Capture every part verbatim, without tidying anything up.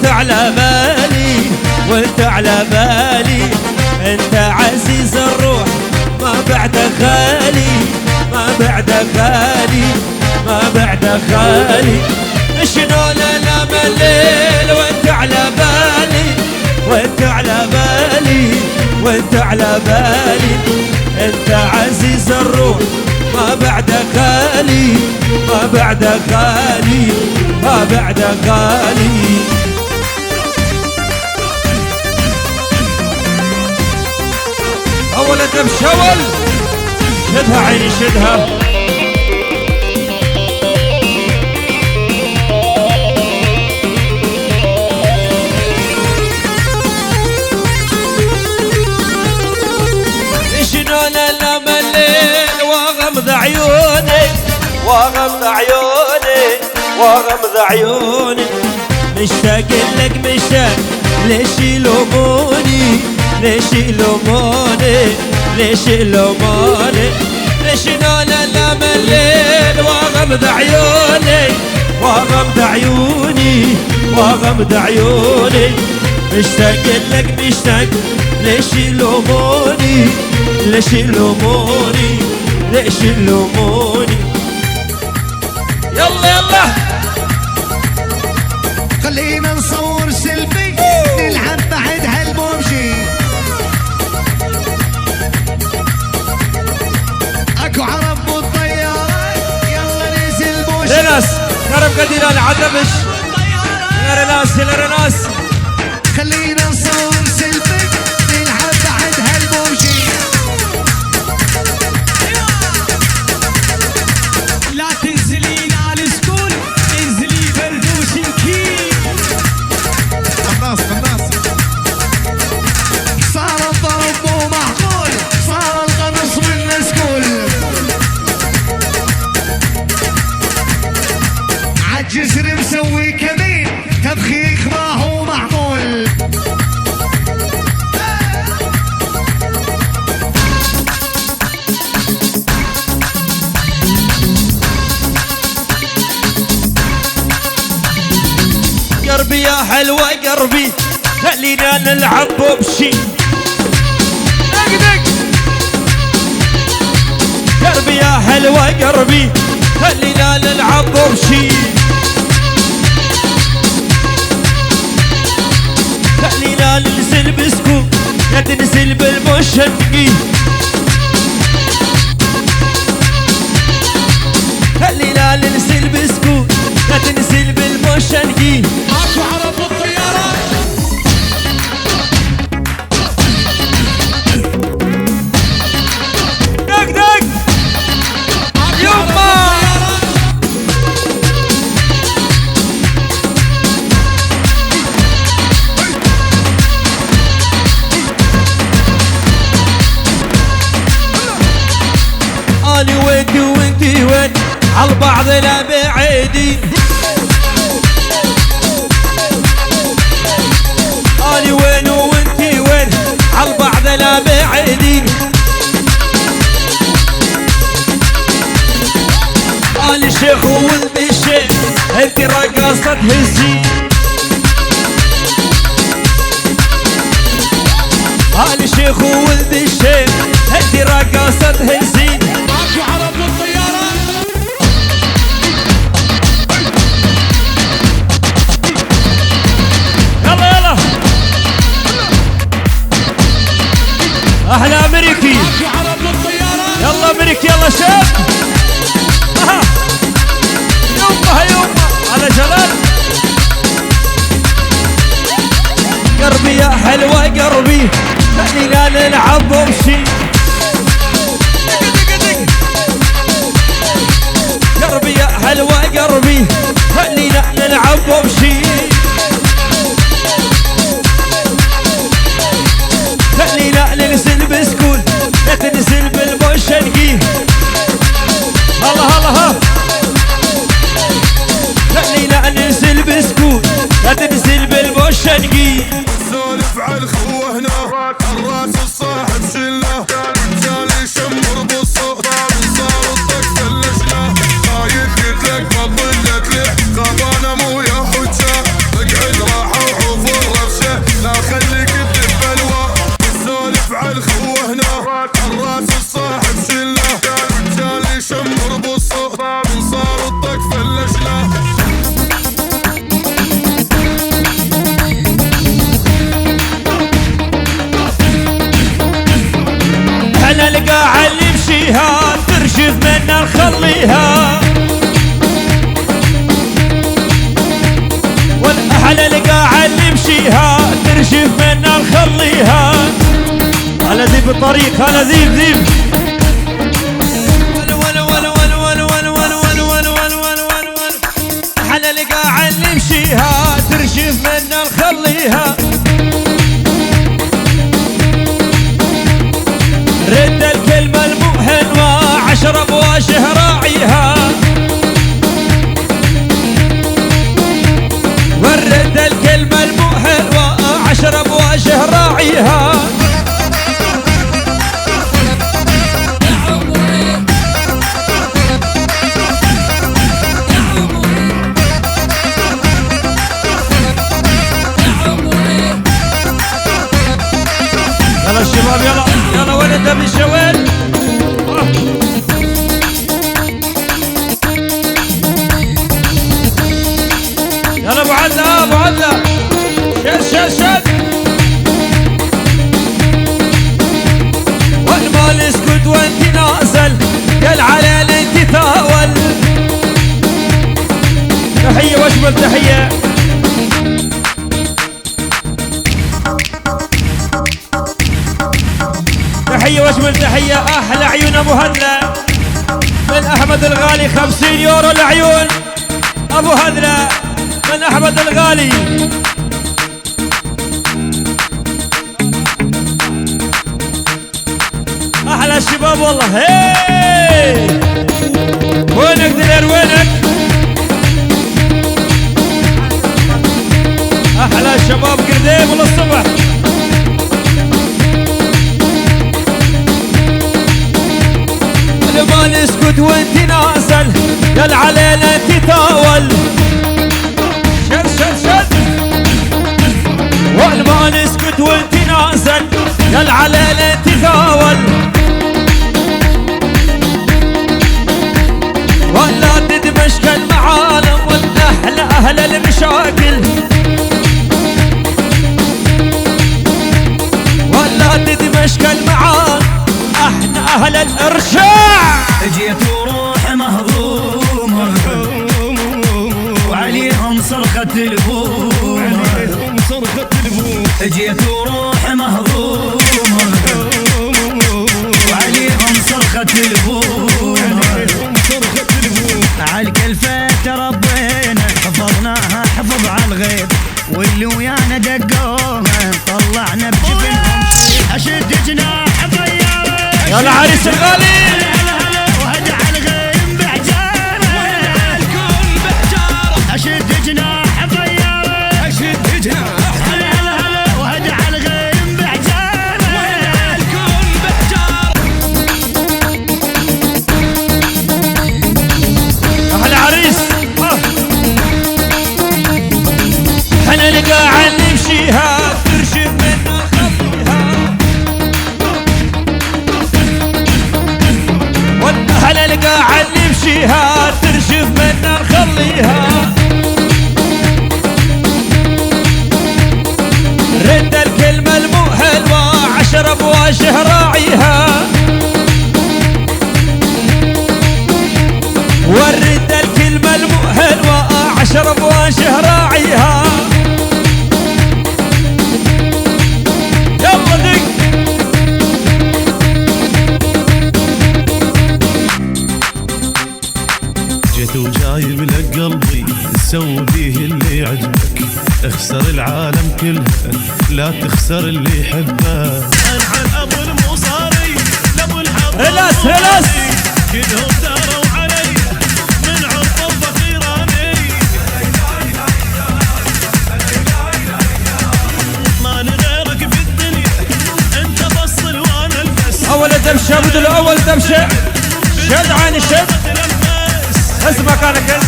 على بالي، وانت على بالي، انت عزيز الروح، ما بعدك غالي، ما بعدك غالي، ما بعدك غالي. شلون انام الليل وانت على بالي، وانت على بالي، وانت على بالي، انت عزيز الروح، ما بعدك غالي، ما بعدك غالي، ما بعدك غالي. أول أنت مشاول. شدها عيني، شدها. شنو أنا لما الليل وأغمض عيوني، وأغمض عيوني، وأغمض عيوني، مشتاق لك مشتاق، ليش يلوموني، ليش يلوموني، ليش يلوموني؟ شنو أنا لما الليل وأغمض عيوني، وأغمض عيوني، وأغمض عيوني، مشتاق لك مشتاق، ليش يلوموني، ليش يلوموني، ليش يلوموني؟ يلا، يلا. خلينا نصور سيلفي، نلعب بعد هالبوبجي. اكو عرب بالطيارة، يلا ننزل بوشي. ريناس، كرم قديلان عدبش. يلا ريناس، يلا ريناس. خلينا نصور سيلفي، نلعب بعد هالبوبجي. لا تنزلين على السكول، انزلي بردوشنكي. قناص، قناص. صار الضرب مو معقول، صار الغمص من السكول. عالجسر مسوي كمين، تبخيخ ما هو معقول. قربي يا حلوة قربي، خلينا نلعب بوبشي. دق دق. قربي يا حلوة قربي، خلينا نلعب بوبشي. خلينا ننزل بسكوت، يا تنزل بالموشنقي. خلينا ننزل بسكوت، يا تنزل بالموشنقي. ماكو عرب بالطيارة. دق دق. يما. اني وانتي وانتي وين، عالبعض لا بعيدين. اني وين وانتي وين، عالبعض لا بعيدين. اني شيخ وولد الشيخ، انتي رقاصة تهزي. اني شيخ وولد الشيخ، انتي رقاصة تهزي. ماكو عرب بالطيارة. يلا، يلا. أحلى أمريكي. يلا أمريكي، يلا شباب. أها. يما، يما. على جلال. قربي يا حلوة قربي، خلينا نلعب بوبشي. قربي يا حلوة قربي، خلينا نلعب بوبشي. خلينا ننزل بسكول، لا تنزل بالبوشنقي. الله، الله، ها. خلينا ننزل بسكول، لا تنزل بالبوشنقي. سولف على الخوة هنا، الراس الصاحب شلة. جالي شمر بالصوت، صار الطقس اللجنة. قايد قلت لك بطلت لي، خاف انا مو يا حجة. نخليها. والأحلى القاعة اللي مشيها ترجف منا نخليها. هلا زيد بالطريق، هلا زيد، زيد. أحلى القاعة اللي مشيها ترجف منا نخليها. رد الكلمة المو حلوة، عشرة بوجه راعيها. ورد الكلمة المو حلوة، عشرة بوجه راعيها. يلا الشباب، يلا، يلا، وين انت من شوال؟ يلا ابو عدلة، ابو عدلة. شد، شد، شد. والمال اسكت وانت نازل، يا العليل انت ثاول. تحية واشمل تحية. تحية واشمل تحية، أحلى عيون أبو هدلة من أحمد الغالي، خمسين يورو العيون. أبو هدلة من أحمد الغالي. أحلى شباب والله. هي! وينك دلير، وينك؟ أحلى شباب قرديب للصبح. المال اسكت وانت نازل، يا العليل انت تاول. شد، شد، شد. والمال اسكت وانت نازل، يا العليل انت تاول. ولا تدمشق المعالم والأحلى أهل المشاكل. ولا تدمشق المعالم، احنا أهل الإرشاع. جيت وروح مهضومة، وعليهم صرخة البومة. جيت وروح مهضومة، وعليهم صرخة البومة. عالكلفة تربينا، حفظناها حفظ عالغيب. واللي ويانا دقوها، طلعنا بجبنهم. أشد جناح طيارة. يلا عريس الغالي. هلا هلا وهدى عالغيم بحجارة. أشد جناح طيارة. هلا هلا هلا وهدى عالغيم بحجارة. أحلى عريس. حنا القاعة اللي مشيها ترجف منا نخليها. حنا القاعة اللي مشيها ترجف منا نخليها. رد الكلمة المو حلوة، عشرة بوجه راعيها. ورد الكلمة المو حلوة، عشرة بوجه راعيها. يلا دق. جيت وجايب لك قلبي، سوي بيه اللي يعجبك. اخسر العالم كلها، لا تخسر اللي يحبك. أنا على أبو المصاري، لأبو الحضاري. ريلاس، ريلاس. كلهم داروا علي، من عرف الظهيراني. ما لغيرك في الدنيا، أنت بصل وأنا البس. أول دبشة، بدل أول دبشة. شد عيني، شد. هز مكانك، هز.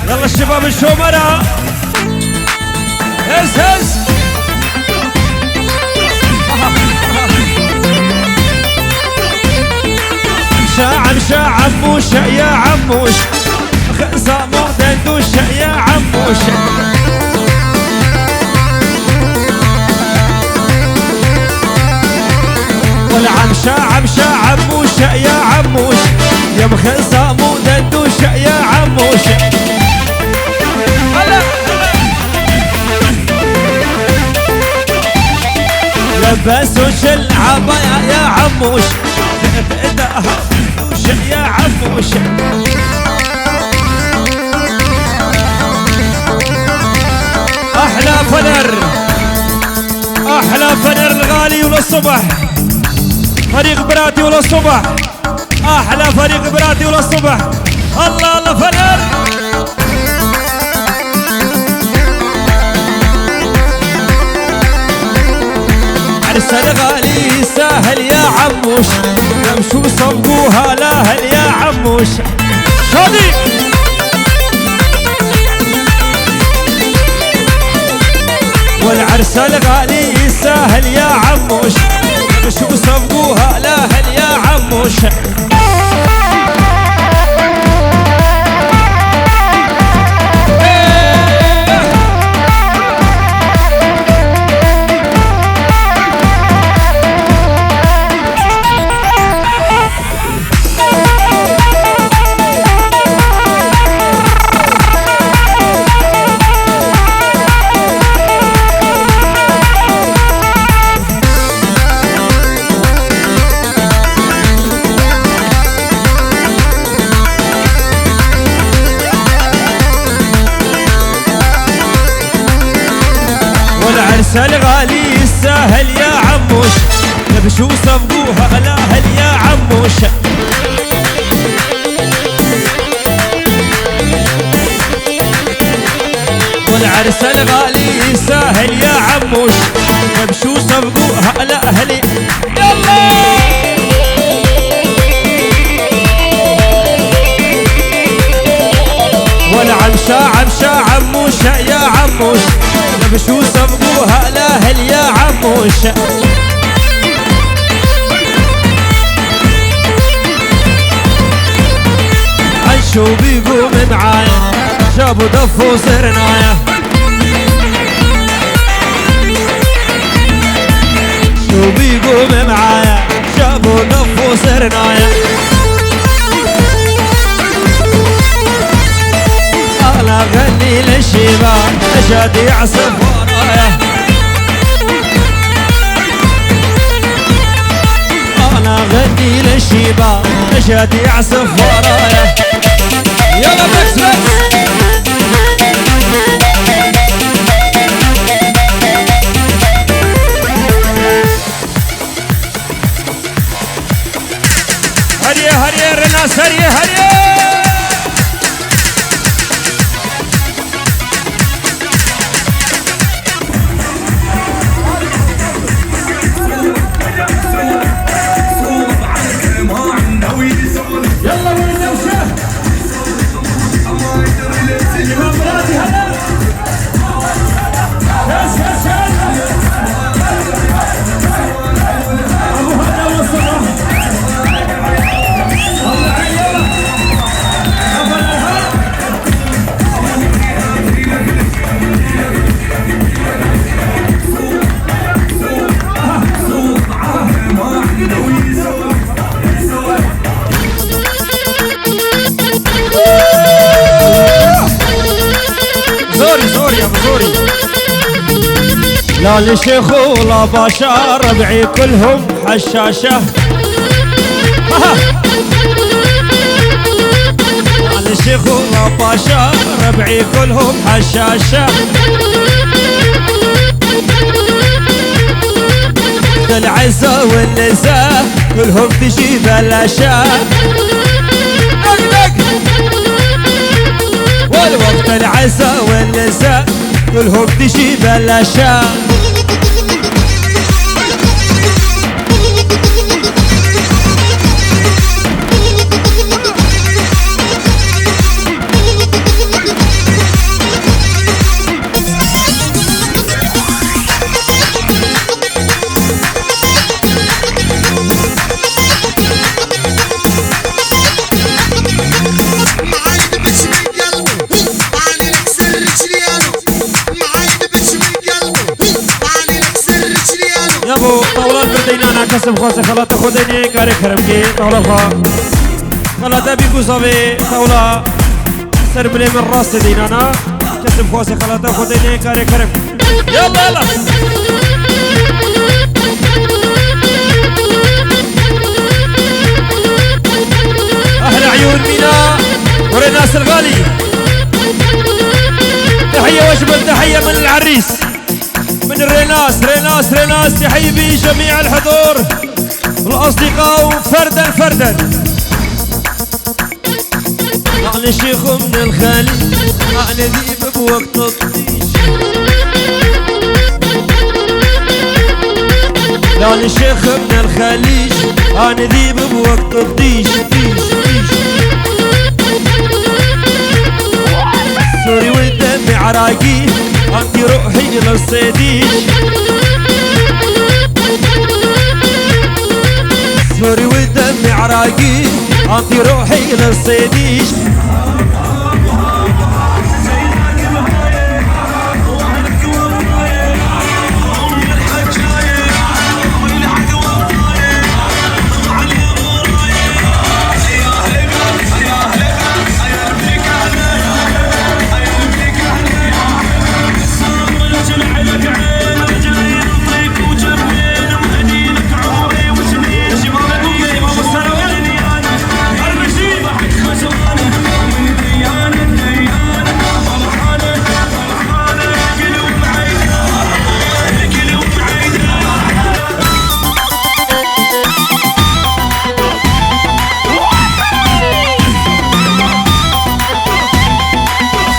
يلا الشباب الشومرة. هز، هز. مشا، مشا، عموش، يا عموش. خزامو دندوش، يا عموش. والعمشة، عمشة، عموشة، يا عموش. يا كزامو دندوش يا عموش. هلا. لبسوش العباية يا عموش. يا عموش. أحلى فنر. أحلى فنر الغالي وللصبح. فريق براتي وللصبح. أحلى فريق براتي وللصبح. الله الله فنر. عرس الغالي ساهل يا عموش، نمشو صفقوها لاهل يا عموش. شادي. والعرس الغالي يستاهل يا عموش، شو صفقوها الاهل يا عموش. والعرس الغالي يستاهل يا عموش، كبشوا صفقوها الاهل يا عموش. والعرس الغالي يستاهل يا عموش، كبشوا صفقوها الاهل. يلا. والعمشة عمشة عموشة يا عموش، كبشوا صفقوها الاهل يا عموش. عن شو بيقوم معايا، جابوا دف وصرنايا. شو بيقوم معايا، جابوا دف وصرنايا. أنا غني للشيبة، أجدي عصفورايا. أنا غني للشيبة، أجدي عصفورايا. يلا ميكس ميكس. هريه هريه رناس، هريه هريه. يلا وين نمشي؟ زوري، زوري يا أبو زوري. لا لشيخ ولا باشا، ربعي كلهم حشاشة. لا لشيخ ولا باشا، ربعي كلهم حشاشة. العزا والنزا كلهم تجي بلاشا. دق دق. والوقت العزا والنزا كلهم تجي بلاشا. يا بو طاولات بردينا، انا كسب خواسي خلاط خديني كاري كرم كي طاولة خوا. Xelata Bîngûz avê tewla ser milê min rastê de înana. Kes dixwaze xelata xwe de neyê karê kerem. Yalla, yalla. أحلى عيون مينا وريناس الغالي. تحية وأجمل تحية من العريس، من ريناس، ريناس، ريناس. يحيي بي جميع الحضور والأصدقاء فردا فردا. أنا شيخ من الخليج، أنا ذيب بوقت الطيش. أنا شيخ من الخليج، أنا ذيب بوقت الطيش، طيش، طيش. سوري ودمي عراقي، أنت روحي للصيديش. سوري ودمي عراقي، أنت روحي للصيديش.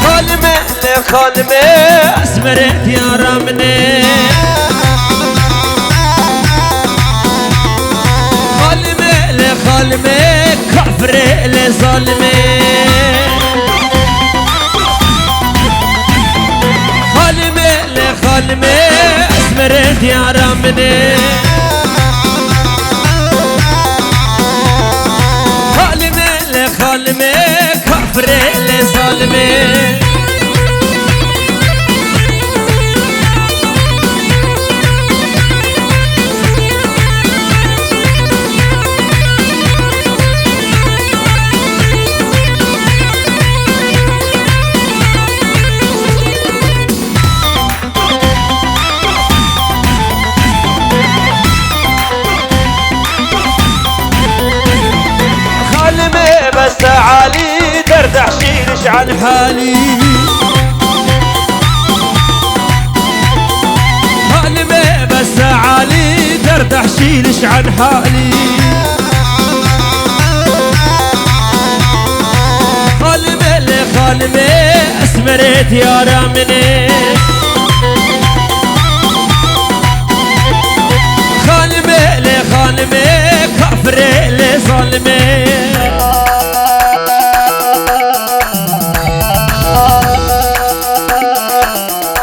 خالمي لخالمي، أسمرت يا رامني. خالمي لخالمي، كفري لظالمي. خالمي لخالمي، أسمرت يا رامني. خالمي لخالمي، كفري لظالمي. خالمي بس عالي، درد حشيلش عن حالي. خالمي بس عالي، درد حشيلش عن حالي. خالمي لخالمي، أسمرت يا رامني. خالمي لخالمي، كفري لظالمي.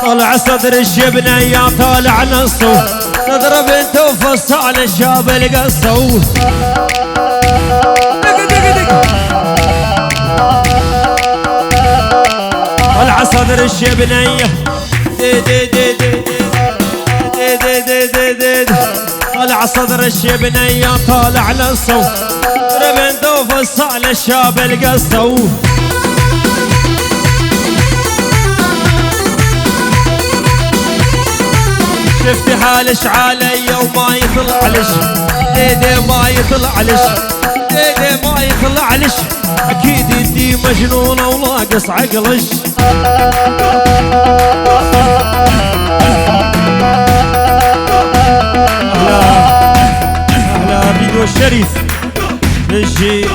طلع صدر الجبنة يا طالع نصه، نضرب انت وفصال الشاب القصه. طلع صدر الجبنة. دي دي دي دي دي. دي دي دي دي دي دي. طلع صدر الشبنية طالع للصو، ربندوف الصالة الشاب القصو. شفتي حالش علي وما يطلعلش، ديدي ما يطلعلش، ديدي ما يطلعلش. أكيد انتي مجنونة وناقص عقلش. أهلا، أهلا بيدو الشريف. نجي.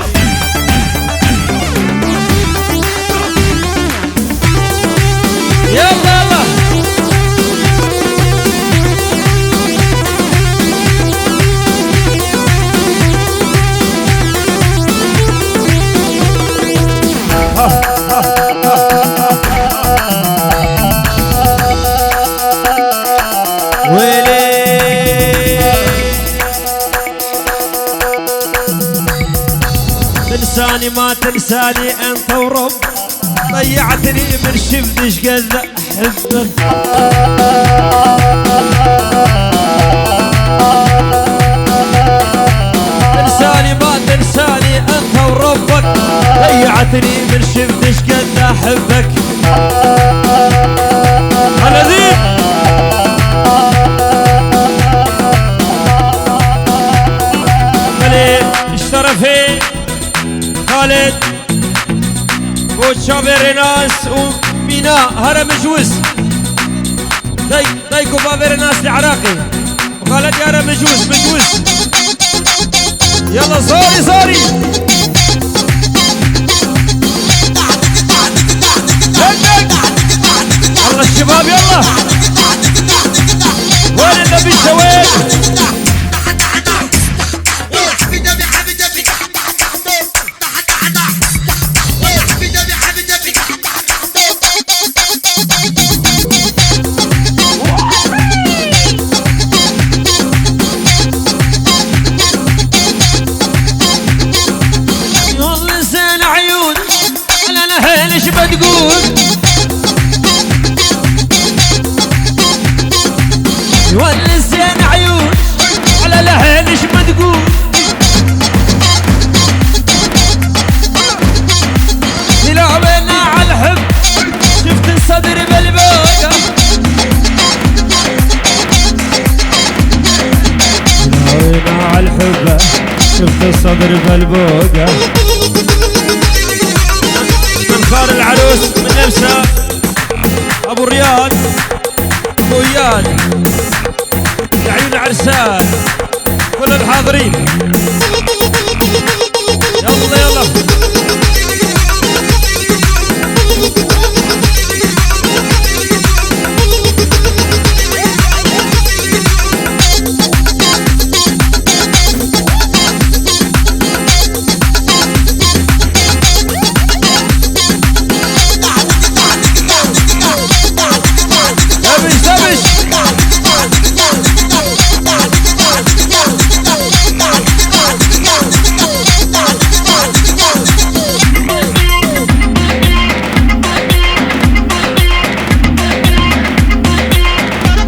يلا، يلا. ويلي. تنساني ما تنساني أنت ورب، ضيعتني من شفتش قد أحبك. تنساني ما تنساني أنت وربك، Xalid. Bo çavê Rênas û Mîna here mijûz. Day, dayk û bavê Rênas li Iraqê. Xalid here mijûz, mijûz. Yalla zarî, zarî. Dek, dek. Yalla şebab, yalla. Wêne de bî şewê. من خال العروس، من نفسها. أبو ريال، أبو ريال، يا عيون عرسان، كل الحاضرين. يلا، يلا.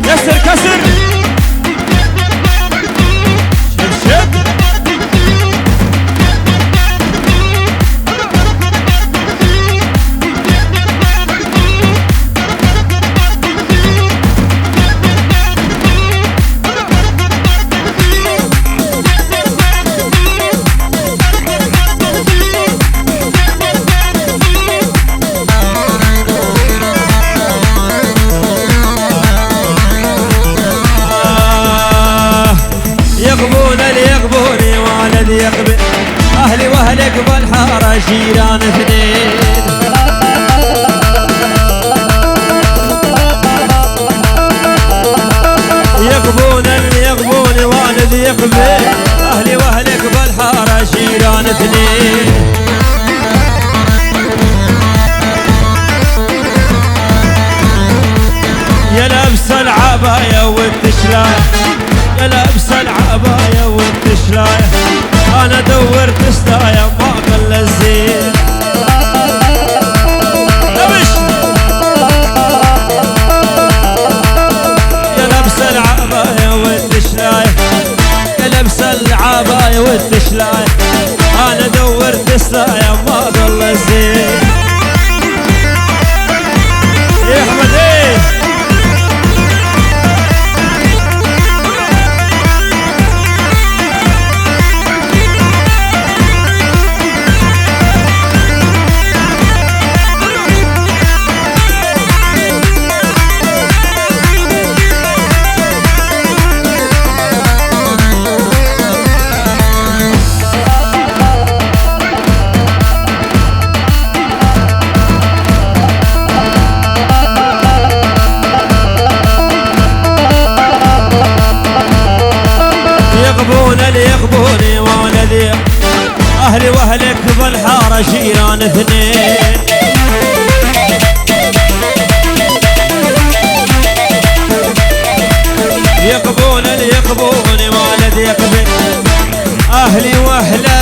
كسر، كسر. شد، شد. يغبون اليغبون ولد يغبن. أهلي وأهلك بالحارة جيران اثنين. يغبون اليغبون ولد يغبن. أهلي وأهلك بالحارة جيران اثنين. يا لابسة العباية والتشلاية، يا لابسة العباية والتشلاية، أنا دورت سلاية ما ضل الزين. لبش. يا لابسة العباية والتشلاية، يا لابسة العباية والتشلاية، أنا دورت الساعة ما ضل زين. يا أحمد، إيه. يغبون اليغبون ولدي، أهلي وأهلك بالحارة جيران اثنين. يقبون اليقبون والد يقبل أهلي وأهلك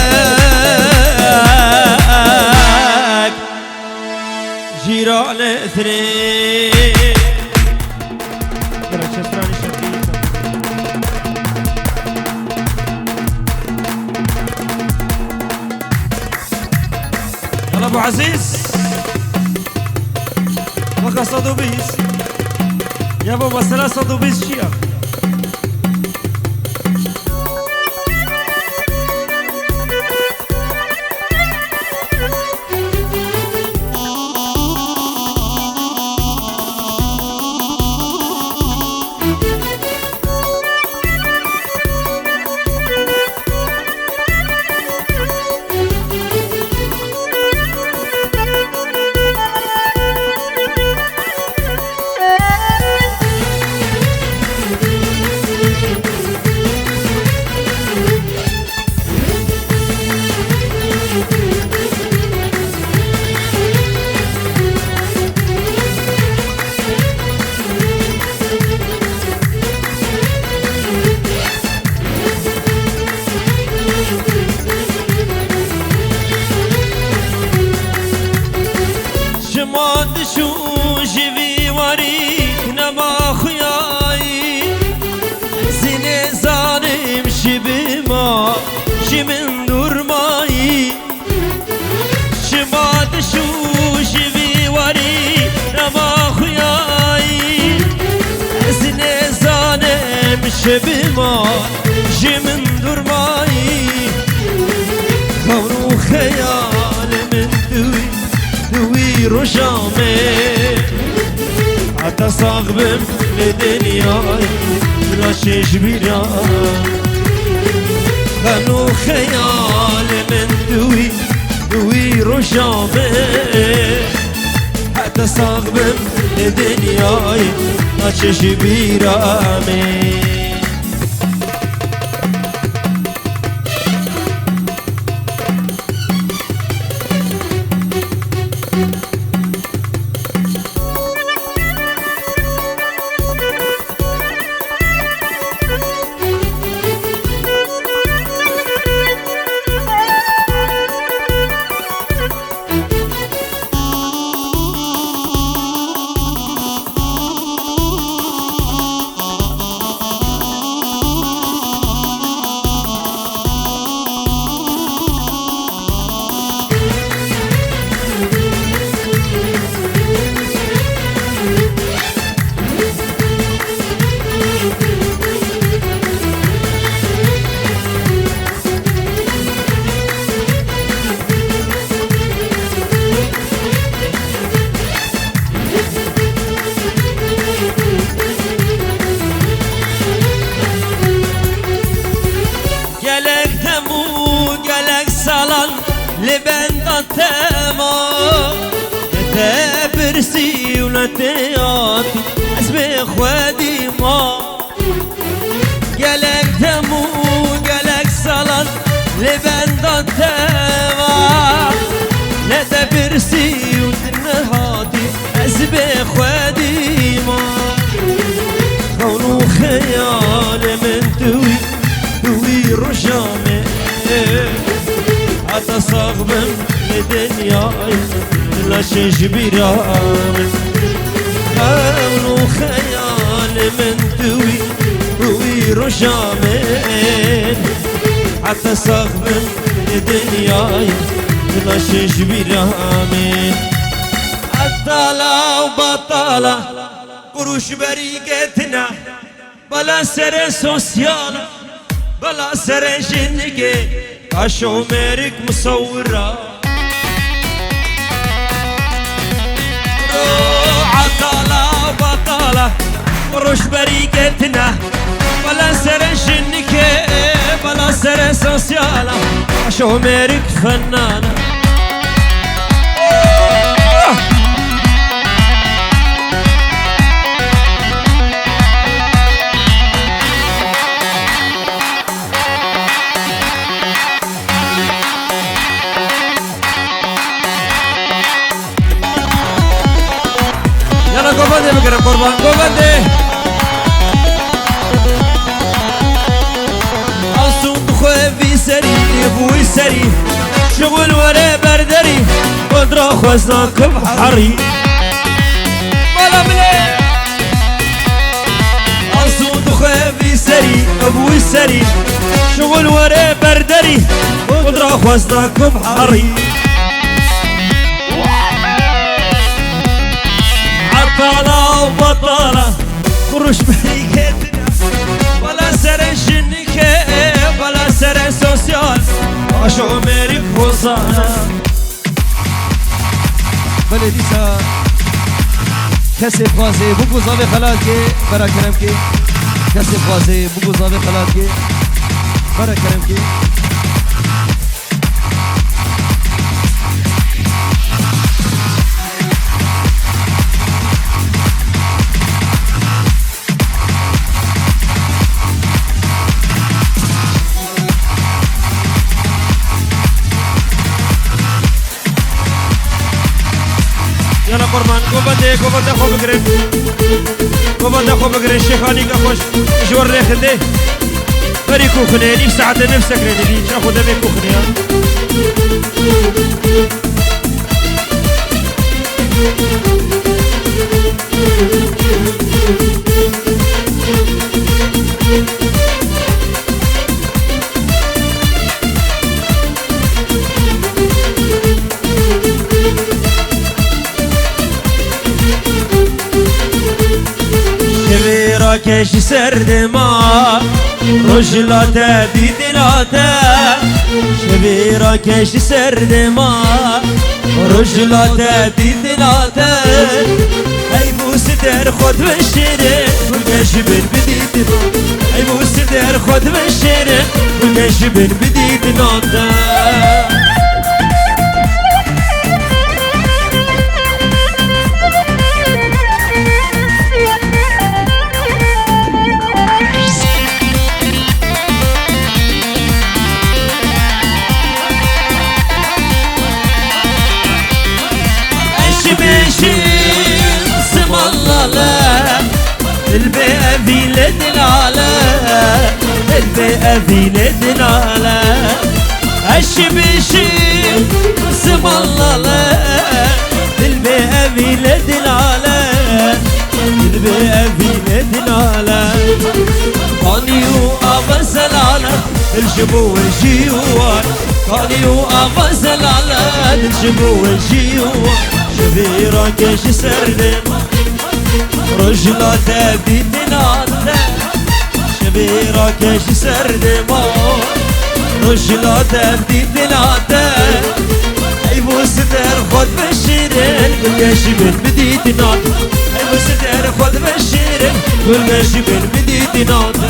جيران اثنين. يلا أبو عزيز. وەکە سەد و بیست. یا بۆ مەسەلە سەد و بیست چییە؟ Ji min dûr mayî, çima diçû ji vî warî nema xuyayî? Ez nêzanim çi bima, ji min dûr mayî. Xewn û xeyalê min di wî, di wî roja me. Heta sax bim li dinyayê, naçe ji bîra. Xewn û xeyalê min di wî, di wî roja me. Heta sax bim li dinyayê, naçe ji bîra me. Gelek dem û gelek salan li benda te ma. Ne te pirsî û ne te hatî, ez bê xwedî ma. Gelek dem û gelek salan li benda te ma. Ne te pirsî û tu nehatî, ez bê xwedî ma. Xewn û xeyalê min tu wî, tu wî roja me. Heta sax bim li dinyayê, naçe ji bîra min. Xewn û xeyalê min tu wî, tu wî roja me. Heta sax bim li dinyayê, naçe ji bîra min. Etala û batala, qurûş berî ketine. Bela serê sosyal, bela serê jinikê, kaşo mêrik musawira. Ro etala batala, roj berî ketine. Bela serê jinikê, bela serê sosyal, kaşo mêrik fenana. Yana govendê bigirin qurban, govendê. Asûn dixwe vî serî, vî serî. Şixul were berderî, kundra xwezna kim herî. Bala milê. Asûn dixwe vî serî, vî serî. Şixul were berderî, kundra xwezna kim herî. Etala û batala, kuruş berî ketine. Bala serê jinikê, bala serê sosyal, aşo mêrik hozana. Belê dîsa kesê dixwazê bû ku zavê xelat ke, bera kerem ke. Kesê dixwazê bû ku zavê xelat ke, bera kerem ke. Yana qurban, govendê, govenda xwe bigirin. Govenda xwe bigirin, şêxanîka xweş ji we rêxindê. Berî kuxinê, nîv saetê, nîv sekirê dibî, çax û demê kuxinê ya. Keş ser dema, roj la te dîtina te. Şevê ra keş ser dema, roj la te dîtina te. Ey bû sider xwe dibe şêrê, gul keş bin bidîtina. Ey bû sider xwe dibe şêrê, gul keş bin bidîtina te. Eşim eşim siman lale, dil bê evîle dilale, dil bê evîle dilale. Eşim eşim siman lale, dil bê evîle dilale, dil bê evîle dilale. Kanî û ava zelale, dil ji bo we jî war. Kanî û ava zelale, dil ji bo we jî war. Ji vê rake ji ser dema, roj la te dîtina te. Şevê rake ji ser dema, roj la te dîtina te. Ey bû sider xwe dibe şêrê, gul keş bin bidîtina te. Ey bû sider xwe dibe şêrê, gul keş bin bidîtina te.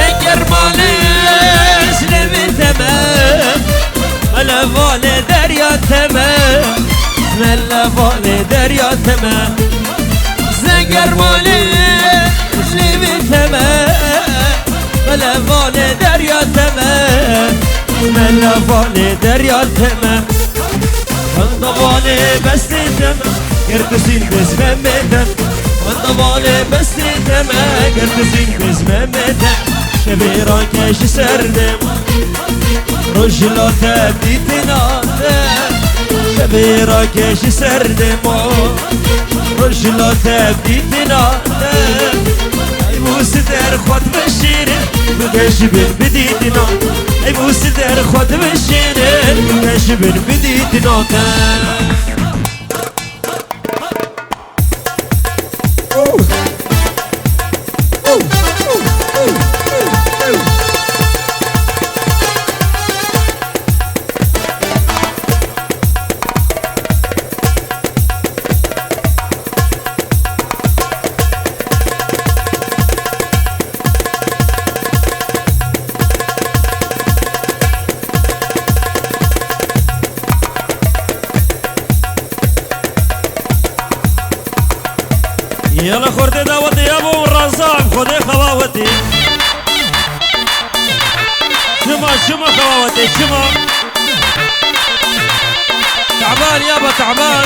Eger malê ji lêvê te me, melevanê derya te me, melevanê derya te me. Zenger malê ji lêvê te me, melevanê derya te me, melevanê derya te me. Wendevanê bestê te me, ger tu zîn bizme me te. Wendevanê bestê te me, ger tu zîn bizme me te. Şevê rake ji ser dema, roj la te dîtina te. Şevê rake ji ser dema, roj la te dîtina te. Ey bû sider xwe dibe şêrê, gul keş bin bidîtina. Ey bû sider xwe dibe şêrê, gul keş bin bidîtina te. Yala xortê dawetê ya bo raza, em xwedê xewawetê. Çima, çima xewawetê, çima? Teban ya ba teban.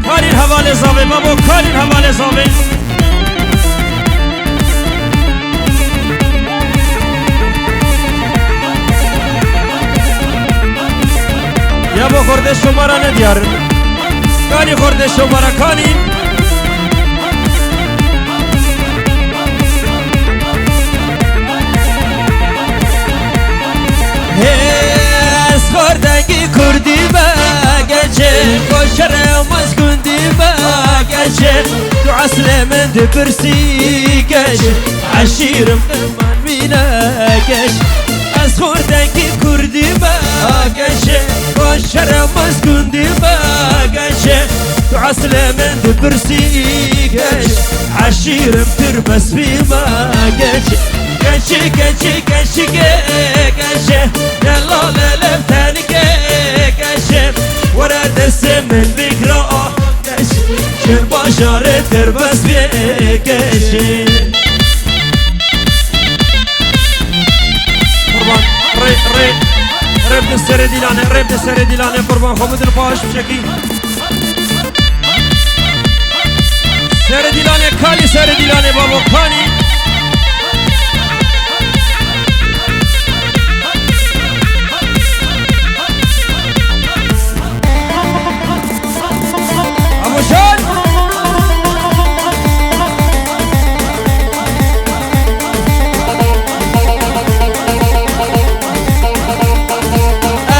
Kalîn hevalê zavê, babo, kalîn hevalê zavê. Ya bo xortê şomara ne diyar in. Kalî xortê şomara, kalî. Hê ez xortengî kurdî me, geçê xweşere mez gundî me, geçê tu eslê min dipirsî, geçê eşîrim min mîne, geç. Ez xortengî kurdî me, geçê xweşere mez gundî me, geçê tu eslê min dipirsî, geç. Eşîrim tu rbes bî me, geç. Geçê, geçê, geçê, ge-, geçê. Delal elem tenike, geçê. Were destê min bikra, geçê. Çil bajarê tu rbes bê, geçê. Qurban, rê, rê, Rêbdin serê dîlanê, rêbdin serê dîlanê, qurban xwe bidin paş biçekî. Serê dîlanê kalî, serê dîlanê babo kalî. Amojan!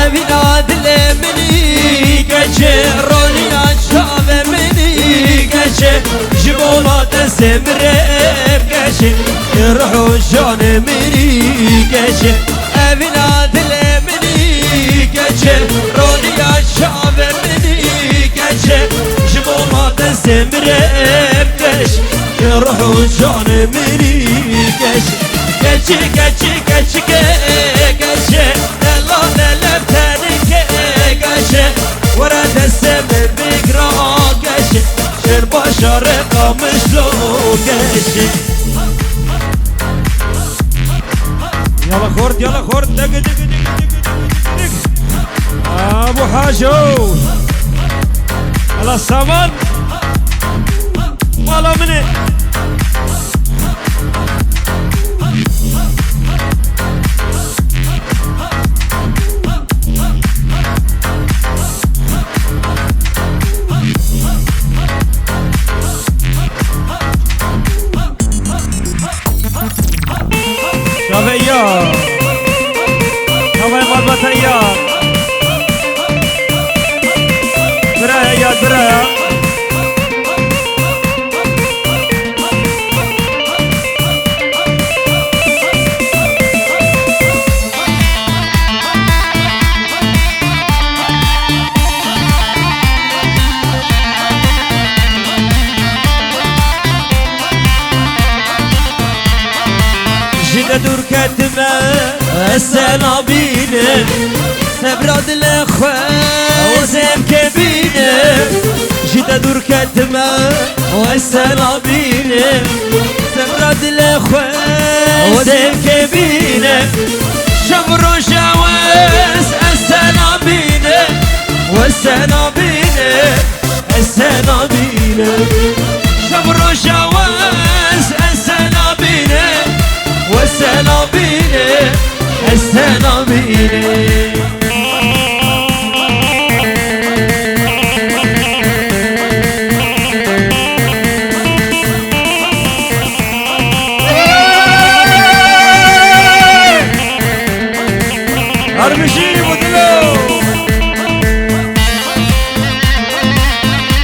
Evîna dilê min î keçe, roniya çavê min î keçe, ji bo ma destê min rê bikeşe, ruh û janê min î keçe. Evîna dilê min î keçe, roniya çavê min î keçe, ji bo ma destê min rê bikeşe, ruh û janê min î keçe. Keçe, keçe, keçike, keçe, lele, lele, tenike, keçe, were destê min bigira, keçe, şêr bajarê Qamişlo, keçe. Yala xort, yala xort, digi, digi, digi. Abu Haco. Ala saman. Mala min e. Çavê ya. Çavê malbata ya. Bira ya, bira ya. Ji te dûr ketime, ez te nabînim. Sebra dilê xwe, ez ê kebînim. Ji te dûr ketime, ez te nabînim. Sebra dilê xwe, ez ê kebînim. Şev roja wez, ez te nabînim. Wez te nabînim. Ez te nabînim. Şev roja wez, ez te nabînim. Wez te nabînim. Ez te nabînim. Her bijî bo dilo.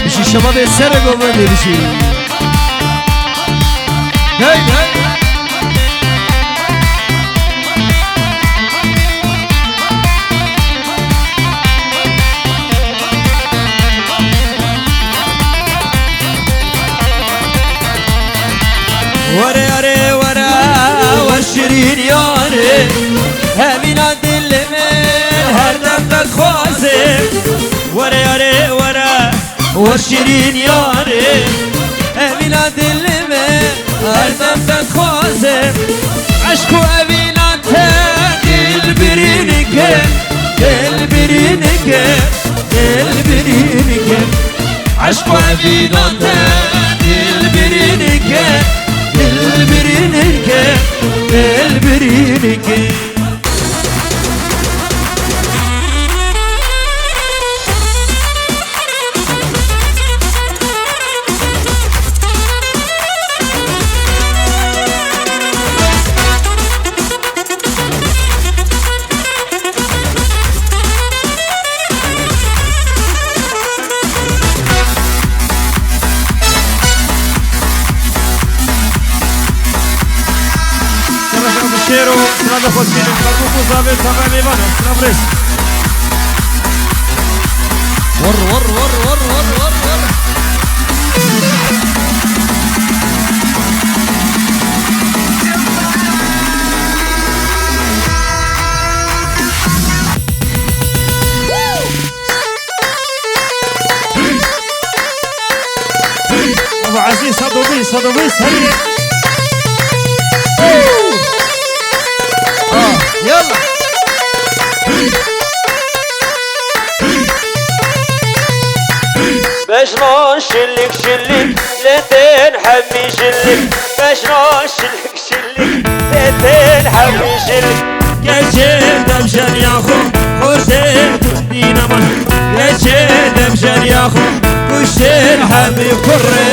Bijî şebabê serê govendê bijî. Hey, hey. Were yarê were, we şirîn yarê, hemîna dilê min her dem te dixwaze. Were yarê were, we şirîn yarê, hemîna dilê min her dem te dixwaze. Eşq û evîna te dilbirînike, dilbirînike, dilbirînike. Eşq û evîna te dilbirînike, dilbirînike, dilbirînike. Şêro, sina de xwestînin, Mergû Muzavê, Tevê Lêvan, sina birêz. Wor, wor, wor. Baba Ezîz, sed û bîst, sed û bîst, herî. Ah, yalla. Bejna şilik şilik, lê tên hemî şilik. Bejna şilik şilik, lê tên hemî şilik. Keçê demjeriya xwe, xortê gundî neman. Keçê demjeriya xwe, kuştên hemî kurê.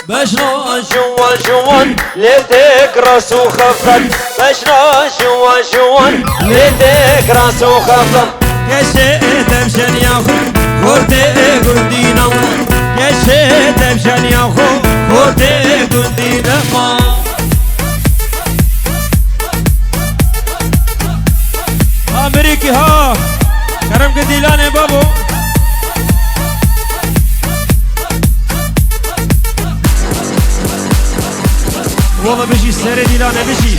Bejna ji wan ji wan lê têk rast û xefqet. Bejna ji wan ji wan lê têk rast û xefqet. Keçê demjeriya xwe, xortê gundî neman. Keçê demjeriya xwe, xortê gundî neman. Ha, mirîkî ha. Kerem ke dîlanê babo. Wala bijî serê dîlanê bijî.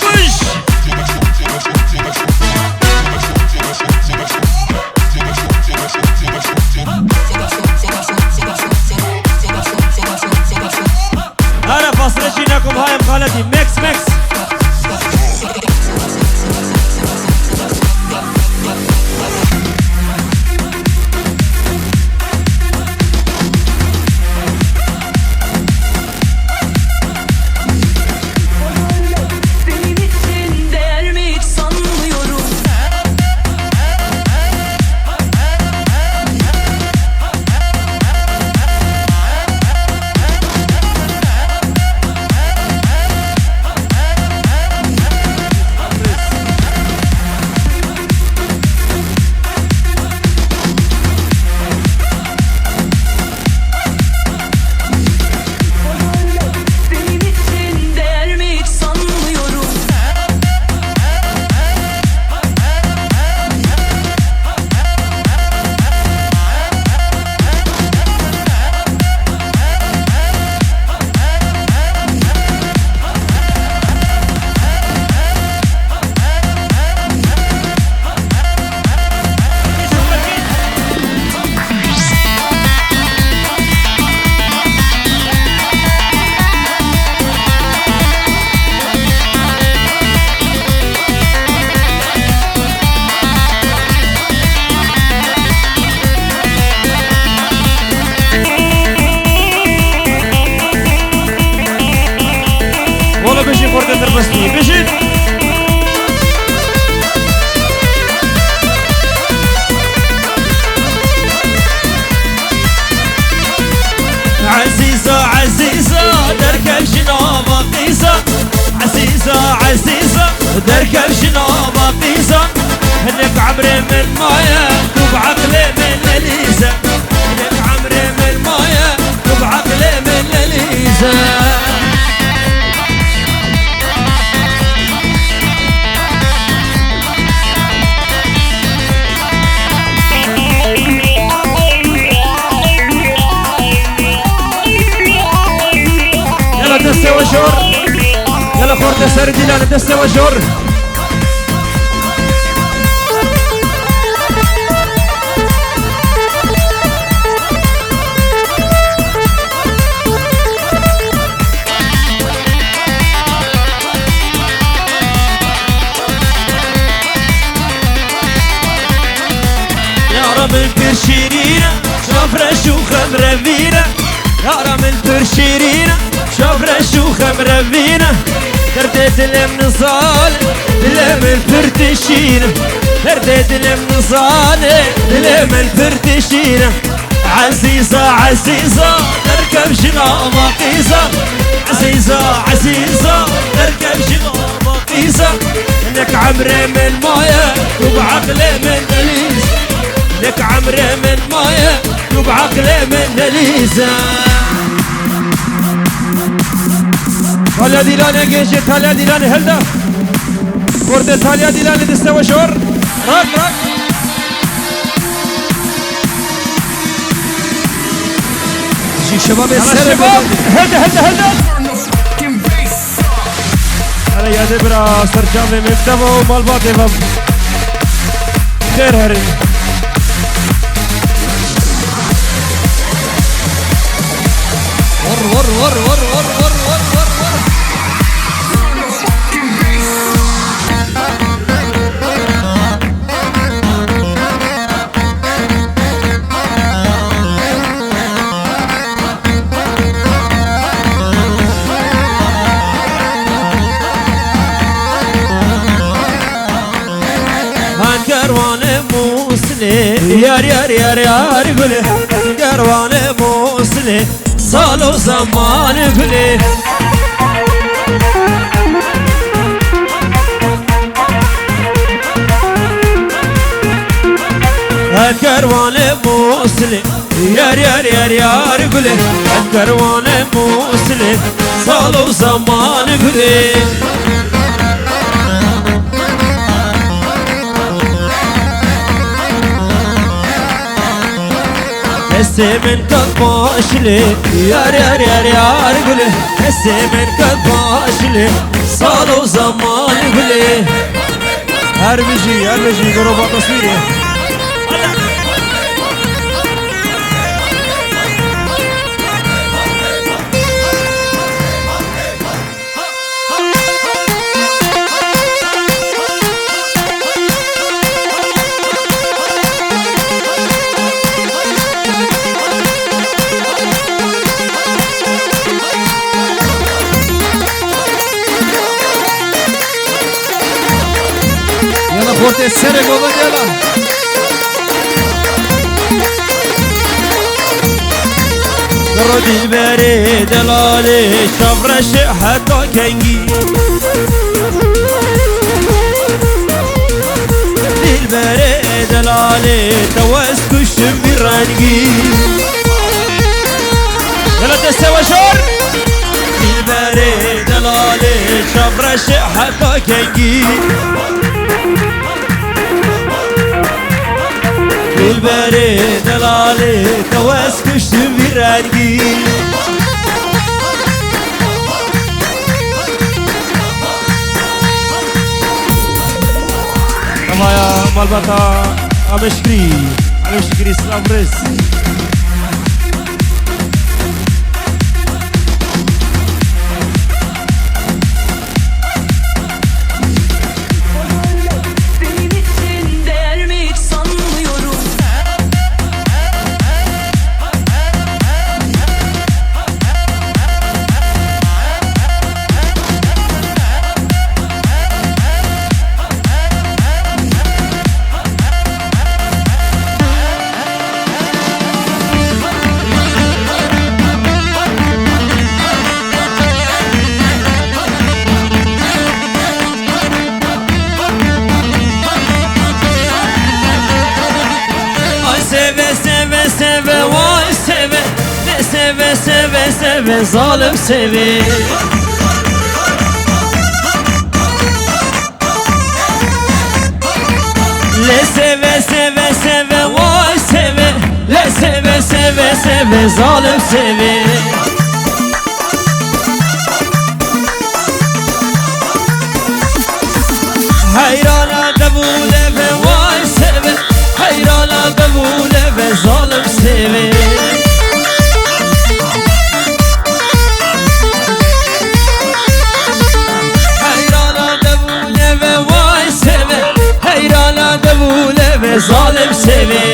Bibiş! Ara fasile jî nekum hayem xaletî. Max, Max. Senin için değer mi hiç sanmıyorum. Senin için değer mi hiç sanmıyorum. Wala bijî xortê tirbistî. Bijî. Ezîza, ezîza, derkev ji nava qîza. Ezîza, ezîza, derkev ji nava qîza. Hinek emrê min maye, tu bi eqlê min nelîze. Hinek emrê min maye, tu bi eqlê min nelîze. Yala destê we jor. Yala xortê serê dîlanê destê we jor. Yara min pir şîrîn e, çav reş û xem revîn e. Yara min pir şîrîn e, çav reş û xem revîn e. Derdê dilê min nizane, dilê min pir dişîn e. Derdê dilê min nizane, dilê min pir dişîn e. Ezîza, ezîza, derkev ji nava qîza. Ezîza, ezîza, derkev ji nava qîza. Nek emrê min maye, tu bi eqlê min nelîze. Nek emrê min maye, tu bi eqlê min nelîze. Talya Dîlanê gêjê, Talya Dîlanê hilda. Xortê Talya Dîlanê distê we jor. Rak, rak. Ji şebabê Ana ser şebab, hilda, hilda, hilda. Yadê bira serçavê mekteba û malbatê ve xêr herin. Vur, vur, vur. Kervanê Mûsilê, yar, yar, yar, yar gulê. Kervanê Mûsilê, sal û zeman gulê. Kervanê Mûsilê, yar, yar, yar, yar gulê. Kervanê Mûsilê, sal û zeman gulê. Destê min ket başilê, yar, yar, yar, yar gulê. Destê min ket başilê, sal û zeman gulê. Her bijî, her bijî, goro ba taswîrê. Yala xortê serê gova gela. Kuro dilberê delalê, çavreşê heta kengî. Dilberê delalê, te wes kuştim bir rengî. Yala destê we şor. Dilberê delalê, çavreşê heta kengî. Dilberê delalê, te wes kuştim vî rengî. Evaya malbata Ameşkirî, Ameşkirî Silav Rêz. Senin için değer mi hiç sanmıyorum. Ay seve, seve, seve, vay seve. Ne seve, seve, seve, zalim seve. Le seve, seve, seve, vay seve. Le seve, seve, seve, zalim seve. Heyrana devûle ve vay seve. Heyrana devûle ve zalim seve. Heyrana devûle ve vay seve. Heyrana devûle ve zalim seve.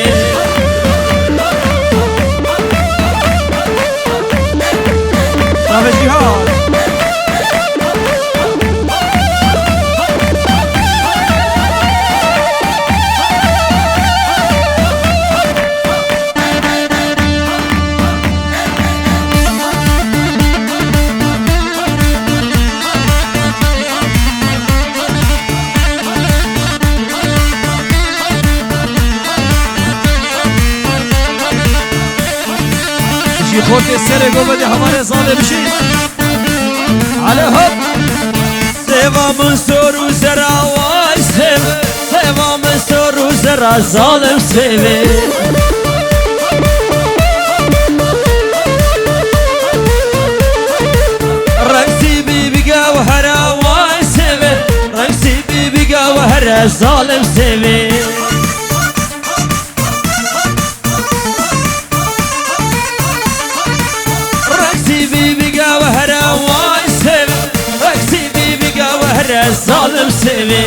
Navê Cîhan. Ji xortê serê gova de hevalê zalê bişî. Ale hop. Seva min sor û zera, vay seve. Seva min sor û zera, zalim seve. Reqsî bî bi gewhera, vay seve. Zalim sêvê. Reksî bî bige wehre way sêvê. Reksî bî bige wehre zalim sêvê.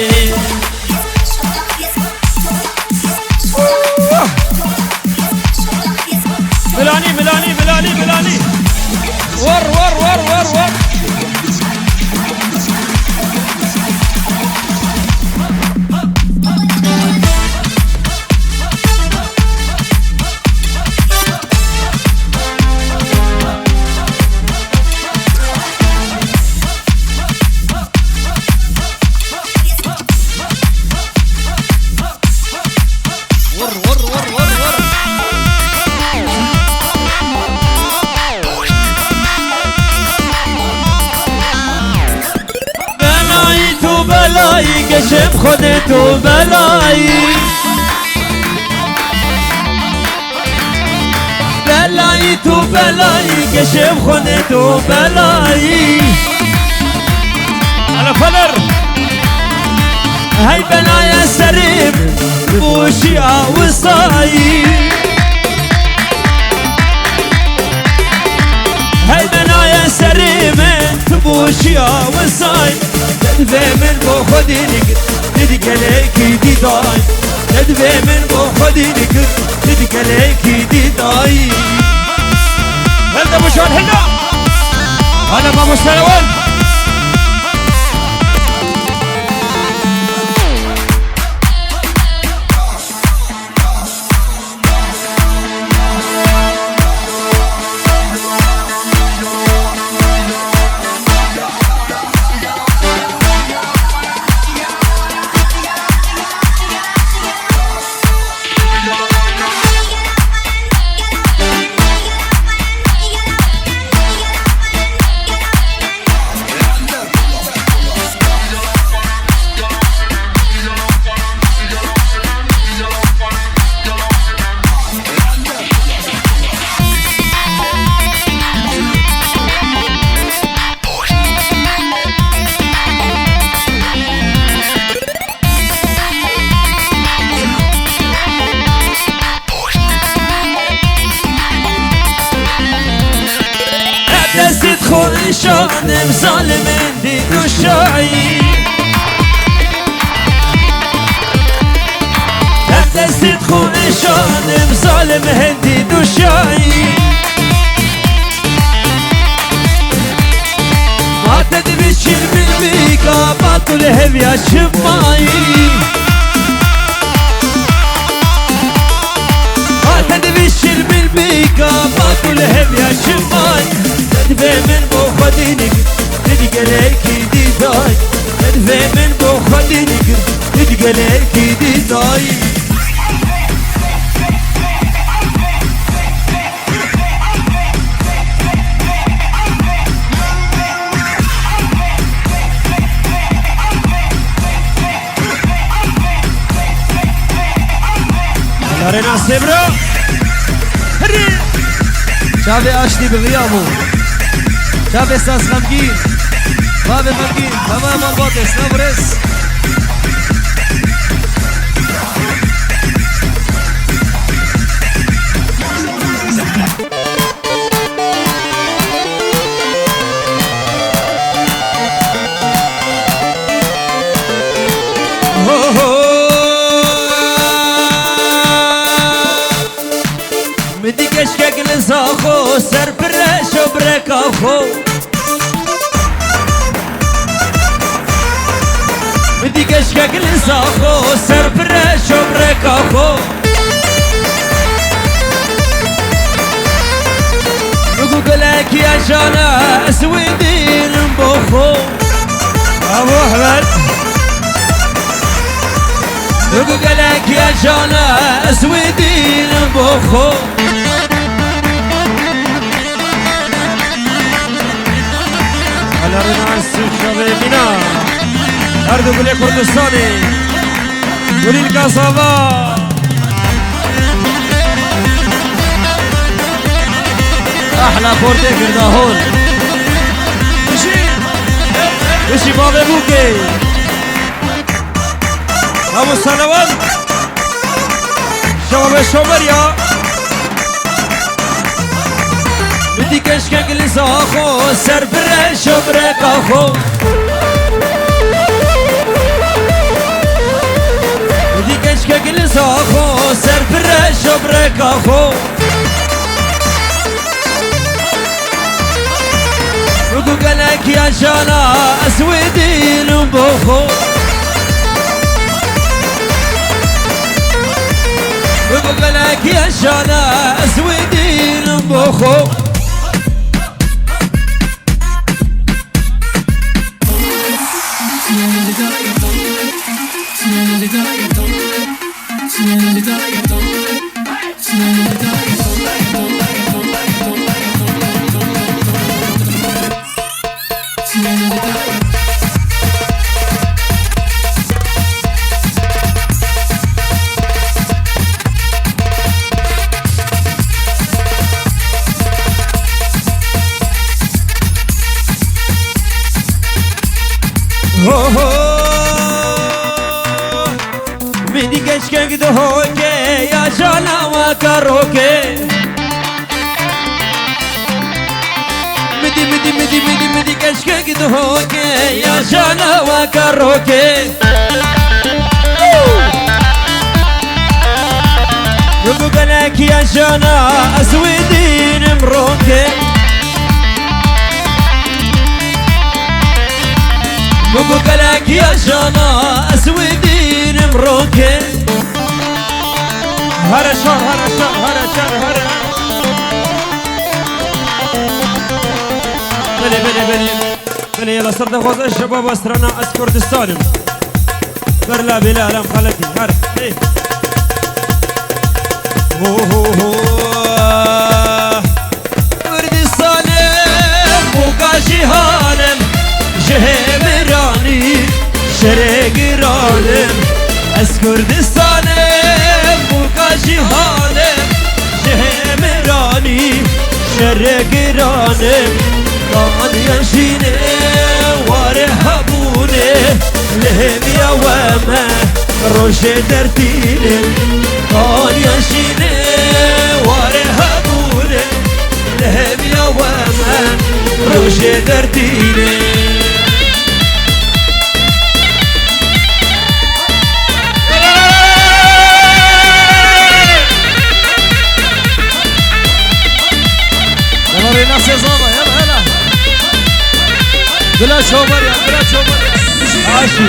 Milanî, milanî, milanî, milanî. War, war, war, war, war. Vur, vur, vur, vur, vur. Belayî tu belayî, keşem Xwedê tu belayî. Belayî tu belayî, keşem Xwedê tu belayî. Ala Fener. Hey benaye serê min, tu bûşiya wisayî. Hey benaye serê min, tu bûşiya wisayî. Te divê min bo Xwedê nikir, didi gelekî dîdayî. Te divê min bo Xwedê nikir, didi gelekî dîdayî. Hilda Bujan, hilda! Hala mamoste wan. Destê xwe nîşanim zalimên dî duşayî. Her destê xwe nîşanim zalim hindî duşayî. Ma te divî çil bilbîka, ma tu li hevya çi mayî. Ma te divî çil bilbîka, ma tu li hevya çi mayî. Te divê min bo Xwedê nikir, didi gelekî dîdayî. Te divê min bo Xwedê nikir, didi gelekî dîdayî. Arena Sebra. Hadi. Çavê aştî bi viya bû. Çavê saz xemgîn. Bavê xemgîn. Tamam, malbatê. Silav û rêz. Ho, ho. Min dî keşkek li za xwe ser pire şo bireka xwe. Min dî keşkek li za xwe ser pire şo bireka xwe. Min got gelekî ejana ez wê dînim bo xwe. Bravo Ehmed. Min got gelekî ejana ez wê dînim bo xwe. Alarina Suçavê Mîna. Her du gulê Kurdistanê. Gulîn Kasava. Ahla portê girda hol. Bişî. Bişî bavê bûkê. Abo Selewan. Şewa be şomer ya. Min dî keşkek li Zaxo ser bire şobre kaxo. Min dî keşkek li Zaxo ser bire şobre kaxo. Min got gelek ya jana ez wê dînim bo xwe. Min got gelek ya jana ez wê dînim bo xwe. Ho, ho. Min dî keçkek dihoke, ya jana weka roke. Min dî, min dî, min dî, min dî, min dî keçkek dihoke, ya jana weka roke. Min got gelek ya jana ez wê dînim roke. Min got gelek ya jana ez wê dînim roke. Here şar, here şar, here şar, here. Belê, belê, belê. Belê, yala ser dexwaza şebaba strana Ez Kurdistanim. Berla bêla elem xaletî, her. Hey. Ho, ho, ho. Kurdistanim, boka cîhanim, ji hêviranî şerê giranim. Ez Kurdistanim, boka cîhanim, ji hêviranî şerê giranim. Kaniya jînê warê hebûnê, li hêviya we me rojê dertînim. Kaniya jînê warê hebûnê, li hêviya we me rojê dertînê. Yala Rênasê Zava, yala, yala. Bila Çobar ya, bila Çobar ya. Aşî.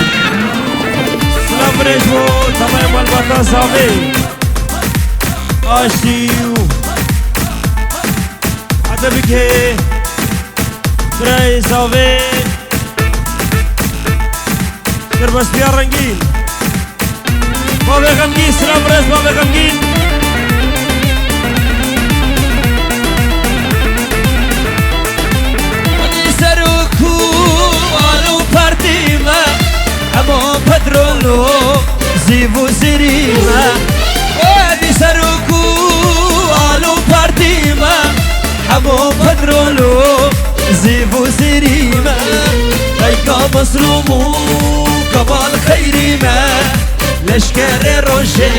Silav birêj bo, tamam malbata Zavê. Aşî. Hadi bike. Birayê Zavê. Dirbestiya rengîn. Bavê xemgîn, silav birêz, bavê xemgîn. Hadi serok û alo partî me, hemo petrol û zîv û zirî me. Hadi serok û alo partî me, hemo petrol û zîv û zirî me. Dayka Mezlûm û Kemal Xeyrî me, leşkerê rojê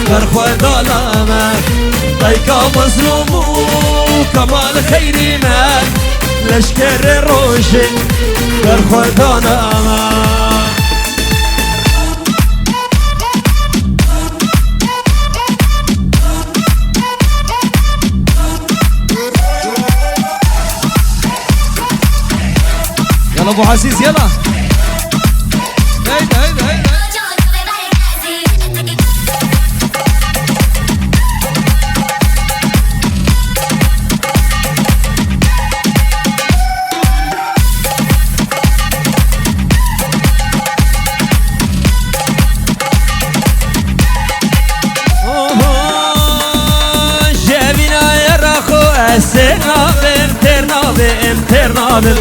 berxwedana me. Dayka Mezlûm û Kemal Xeyrî me, leşkerê rojê berxwedana me. Yala Abu Aziz, yala. Haydi, haydi, haydi, haydi. Oho, jevîna yera xwe ez têr nabim, têr nabim, têr nabim.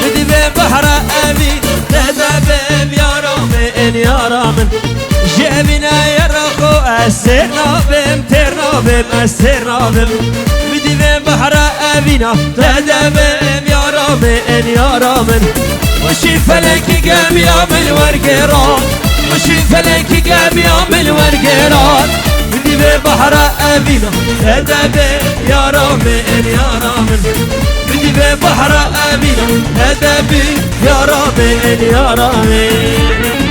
Li dîvê behra evî te de bim, yara min, yara min. Jevîna yera xwe ez têr nabim, têr nabim, ez têr nabim. Li dîvê behra evîna te de bim, yara min, yara min. Weşî felekî gemiya min wergêra. Şî felekî gemiya min wergêra. Min dî vê behra evîna, hede bê yara min, yara min. Min dî vê behra evîna, hede bê yara min, yara min.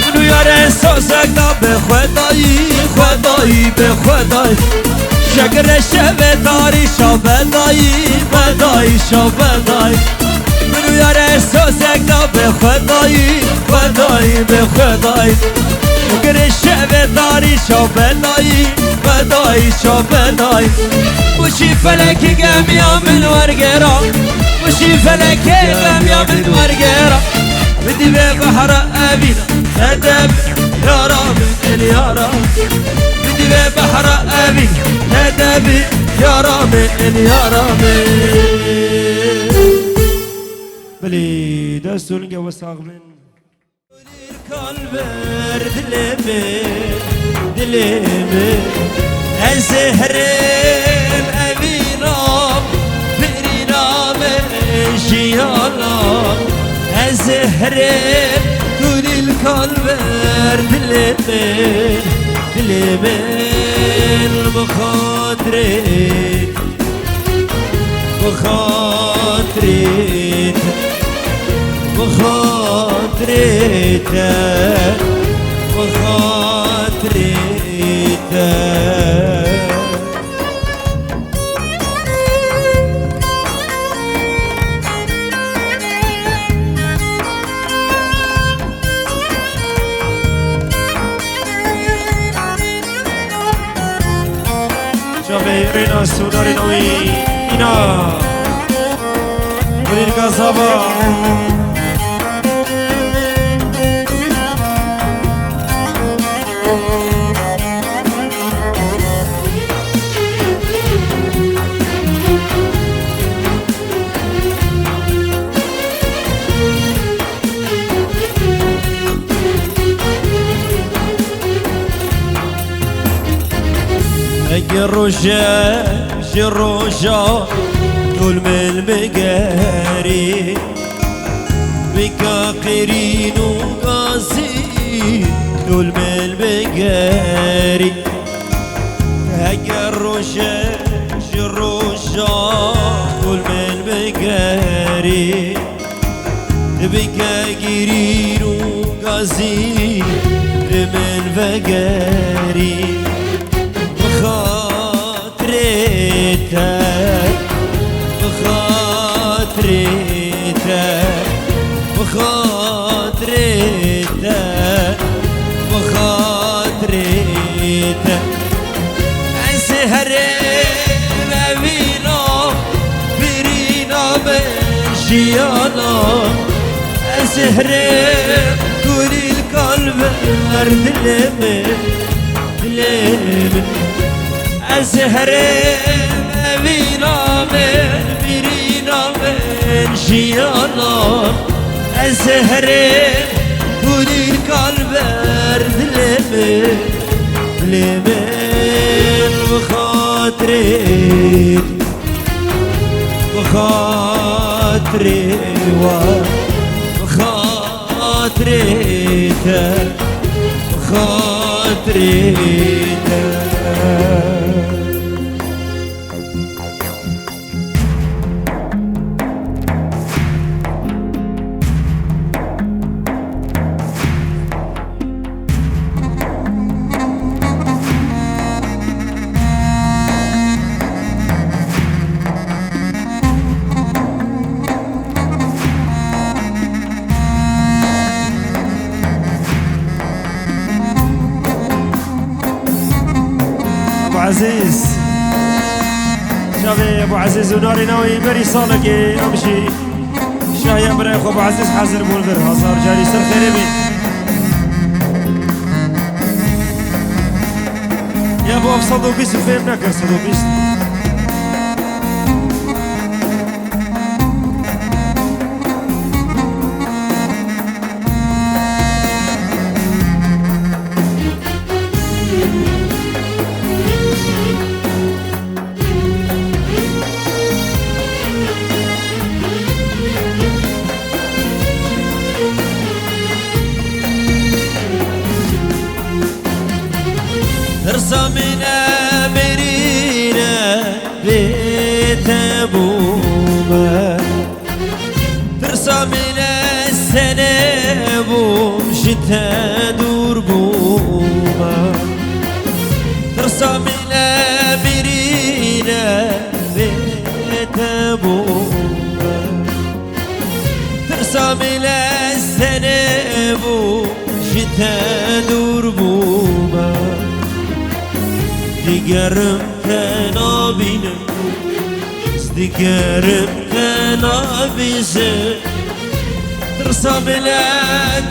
Min û yarê sozek da bi xwedayî, xwedayî, bi xwedayî. Şegire şevê tarî şa bedayî, bedayî, şa bedayî. Min û yarê sozek da bi xwedayî, xwedayî, bi xwedayî. Şegire şevê tarî şa bedayî, bedayî, şa bedayî. Wişî felekî gemiya min wergêra. Wişî felekê gemiya min wergêra. Min dî vê behra evîna, hede bê yara min, yara. Min dî vê behra evîna, hede bê yara min, yara min. Bilî, dest û linge we sax bin. Kalber dilê min, dilê min. Ez herêm evîna, birîna min jiyana. Ez herêm kulîl kalber dilê min, dilê min bi xatirê Bi xatirê te, bi xatirê te, bi xatirê te. Çavê rêna sodarê navê îna. Birîn Gazava. Eger roje ji roja dol min bigerî, bika qirîn û gazî dol min bigerî. Eger roje ji roja dol min bigerî, bike girîn û gazî li min vegerî. Bi xatirê te, bi xatirê te, bi xatirê te, bi xatirê te. Ez herêm evîna, birîna min jiyana. Ez herêm kulîl kalber dilê min, dilê min. Ez herêm evîna min, birîna min jiyana. Ez herêm kulîl kalber dilê min, dilê min bi xatirê, bi xatirê wa, bi xatirê te, bi xatirê te. Ebu Ezîz. Çavê Ebu Ezîz û narê navê berî salekê nabişî. Şahiya birayê xwe Ebu Ezîz hazir bûn vir. Hazar carî ser xêrê bê. Ya bo ev sed û bîst fêm nekir, sed û bîst. Tirsa min e birîne bê te bûme. Tirsa min e senê bûm ji te dûr bûme. Tirsa min e birîne bê te bûme. Tirsa min e senê bû ji te dûr bûme. Digerim te nabînim, digerim te nabîzim. Tirsa min e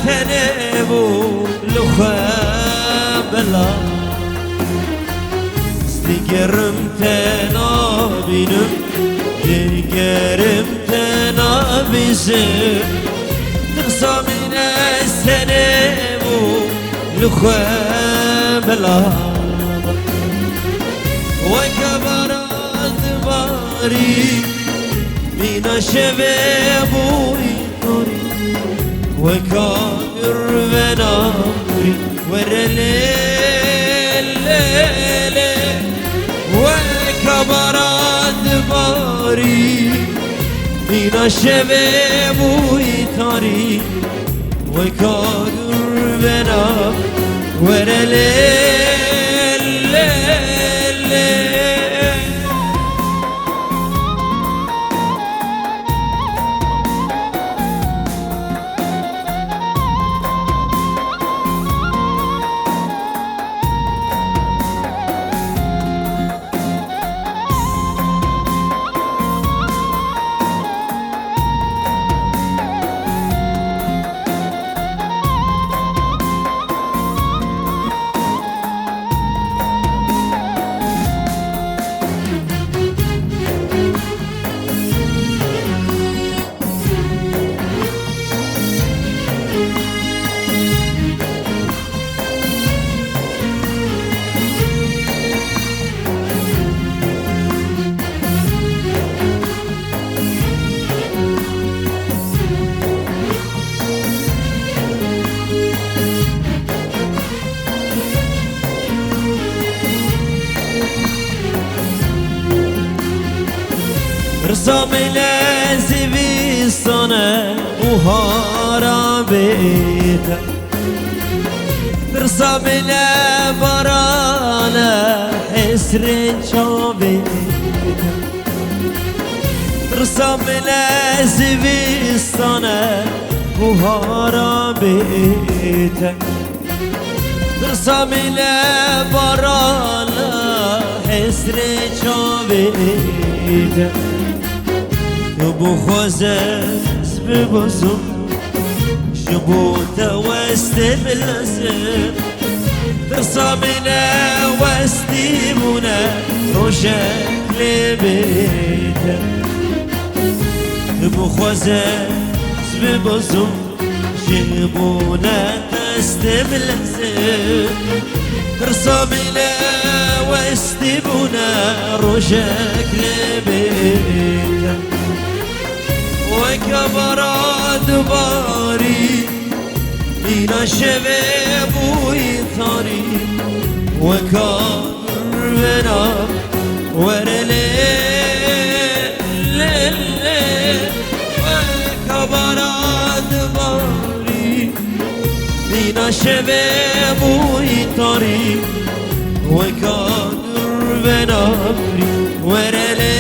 tenê bû li xwe bela. Digerim te nabînim, digerim te nabîzim. Tirsa min e senê bû li xwe bila. Weke baran dibarî, mîna şevê bûyî tarî. Weka gurvena kurî, were lê, lê, lê. Weka baran dibarî, mîna şevê bûyî tarî. Weka gurvena, were lê, lê, lê. Tirsa min e zivîstane û hara bête. Tirsa min e barane hesrên çavê te. Tirsa min e zivîstane û hara bête. Tirsa min e barana hesrê çavê te. Tu bixwaze ez bibezim, ji bo te westê bilezim. Tirsa min e westî bûne rojek lê bête. Tu bixwaze ez bibezim, ji bo ne destê bilezim. Tirsa min e westî bûne rojek lê bête. Weke baran dibarî, mîna şevê bûyî tarî. Weka gurvena, were lê, lê, lê. Weka baran dibarî, mîna şevê bûyî tarî. Weka gurvena, were lê,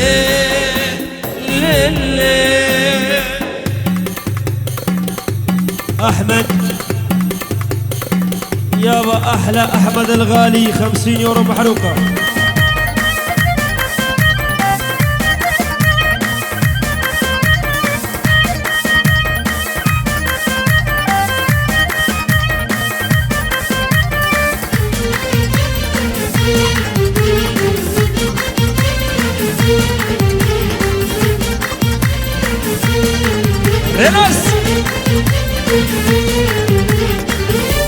lê, lê. أحمد. يابا أحلى أحمد الغالي، خمسين يورو محروقة. Nas.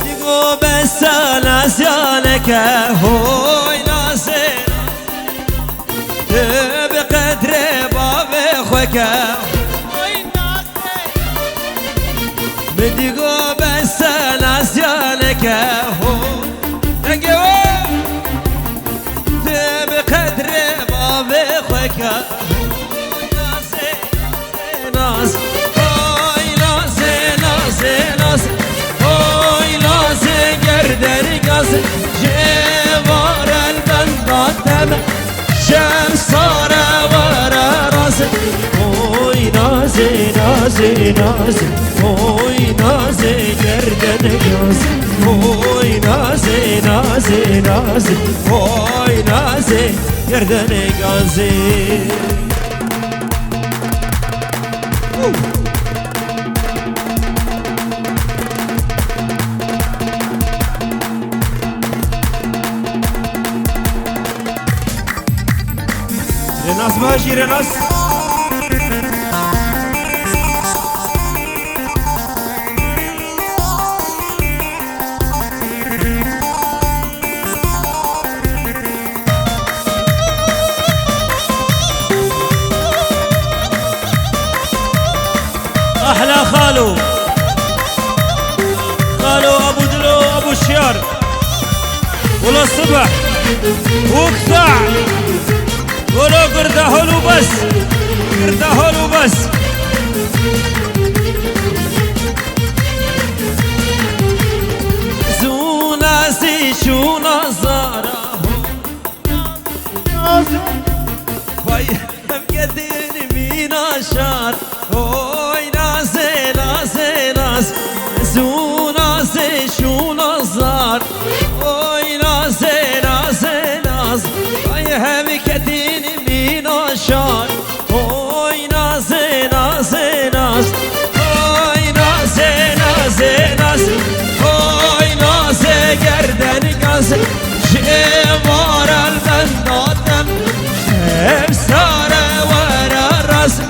Digo besa nas yaneke hoy nasê. Tu bi qedrê bavê xwe ke. Min digo bes nas yaneke ho. Dengê we. Tu bi qedrê bavê xwe ke. Nas, oy nasê, nasê, nasê. Oy nasê gerden gaz. Jê var elden datem. Şem sare were rast. Oy nazê, nazê, nazê. Oy nazê gerden gaz. Oy nazê, nazê, nazê. Oy nazê gerden gazê. Renas bajî, Renas. Ahla xalo. Xalo Abu Dilo, Abu Şiyar. Wela sibeh. Wekta. Wela girdehol û bes. Girdehol û bes. Zûna zî şûna zara. Vay, ev kedîn mîna şar. Oy nazê, nazê, naz. Zû nazê, şû nazar. Oy nazê, nazê, naz. Vay, ev kedîn mîna şar. Oy nazê, nazê, naz. Oy nazê, nazê, naz. Oy nazê gerden gaz. Ji êvaran ben datem. Ev sare were rast.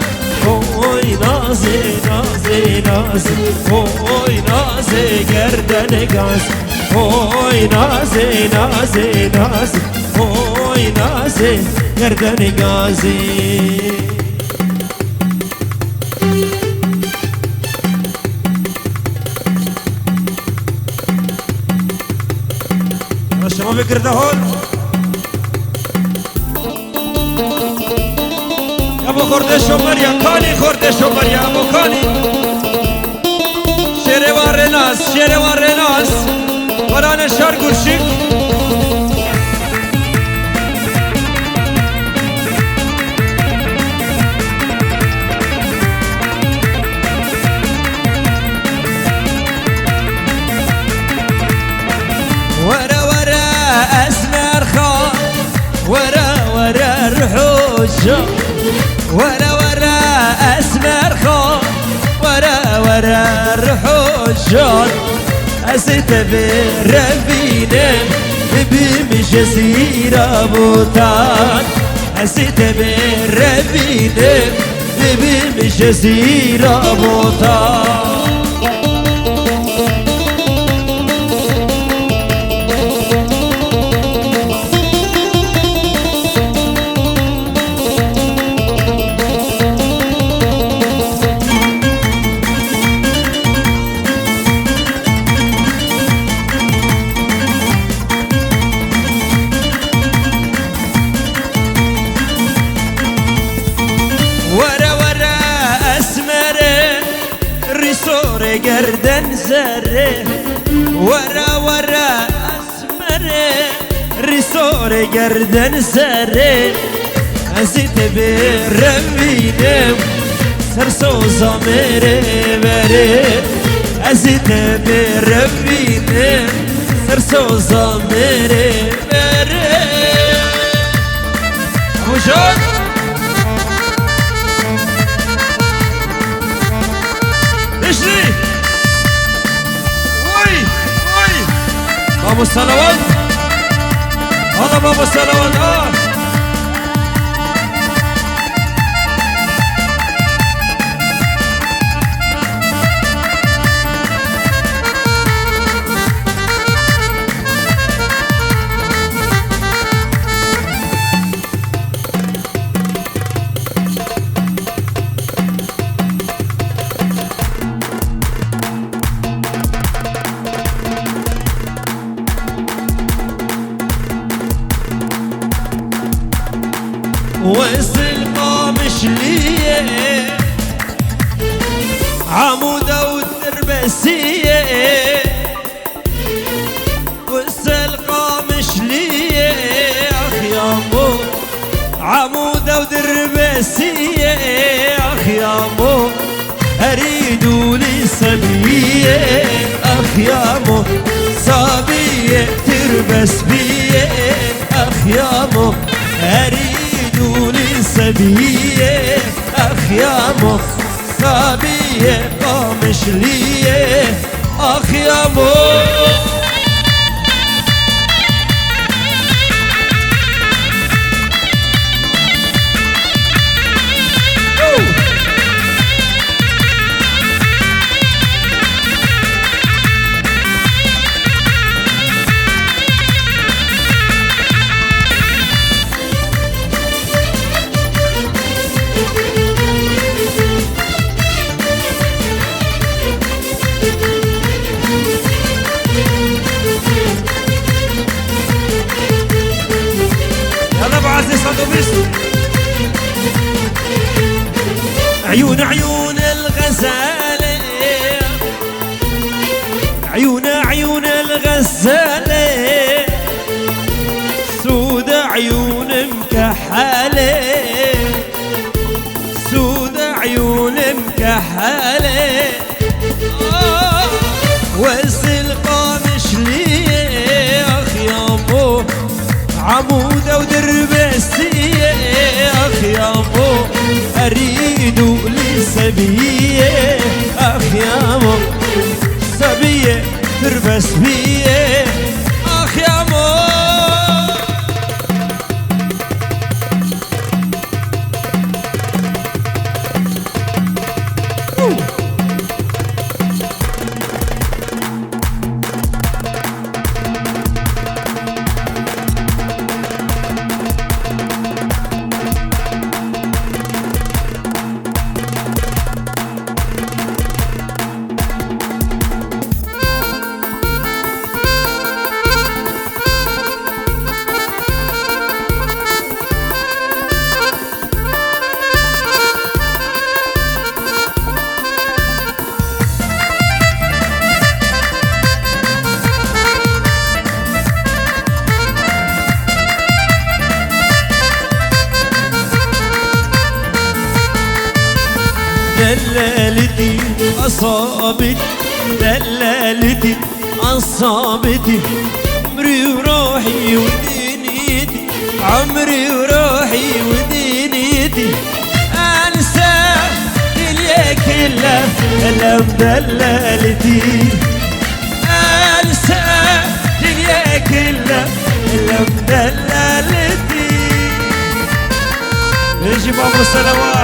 Oy nazê, nazê, nazê. Oy nazê gerden gaz. Oy nazê, nazê, nazê. Oy nazê gerden gazê. Şema bikirde hol. Ya bo xordeşo Merya, kanî xordeşo Merya, ya bo kanî. Şêrê wa Renas, şêrê wa Renas. Barane şar gurşik. Were were esmer xan, were were rihoşa. Were were esmer xan, were were rihoşan. Ez ê te bê revînim, bibîm ji zîra botan. Ez ê te bê revînim, bibîm ji zîra botan. Were were esmerê, rîsorê gerden zerê. Were were esmerê, rîsorê gerden zerê. Ez ê te bê revînim, ser soza mêrê verê. Ez ê te bê revînim, ser soza mêrê verê. Hocam. Piştî. Oy, oy. Babo Salavat. Hala Babo Salavat, ha. Siyê, Wisel Qamişliyê, ax ya mo. Amûde û Dirbesiyê, ax ya mo. Herî dûlî Sebiyê, ax ya mo. Sabiyê Tirbesbiyê, ax ya mo. Herî dûlî Sebiyê, ax ya mo. Sabiyê Qamişliyê, ax ya mo. Yalla be Ezîz, sed û bîst. عيون عيون الغزالة، عيون عيون الغزالة، سود عيون مكحلة، سود عيون مكحلة. Wesil Qamişliyê, ax ya mo. Amûde û Dirbesiyê, ax ya mo. Herî dûlî Sebiyê, ax ya mo. Sebiyê Tirbesbiyê, ax ya mo. دللتي أصابت، دللتي أصابت، عمري وروحي ودنيتي، عمري وروحي ودنيتي، أنسى دنيا كلها إلا مدللتي، أنسى دنيا كلها إلا مدللتي. يجي بابا سلوى،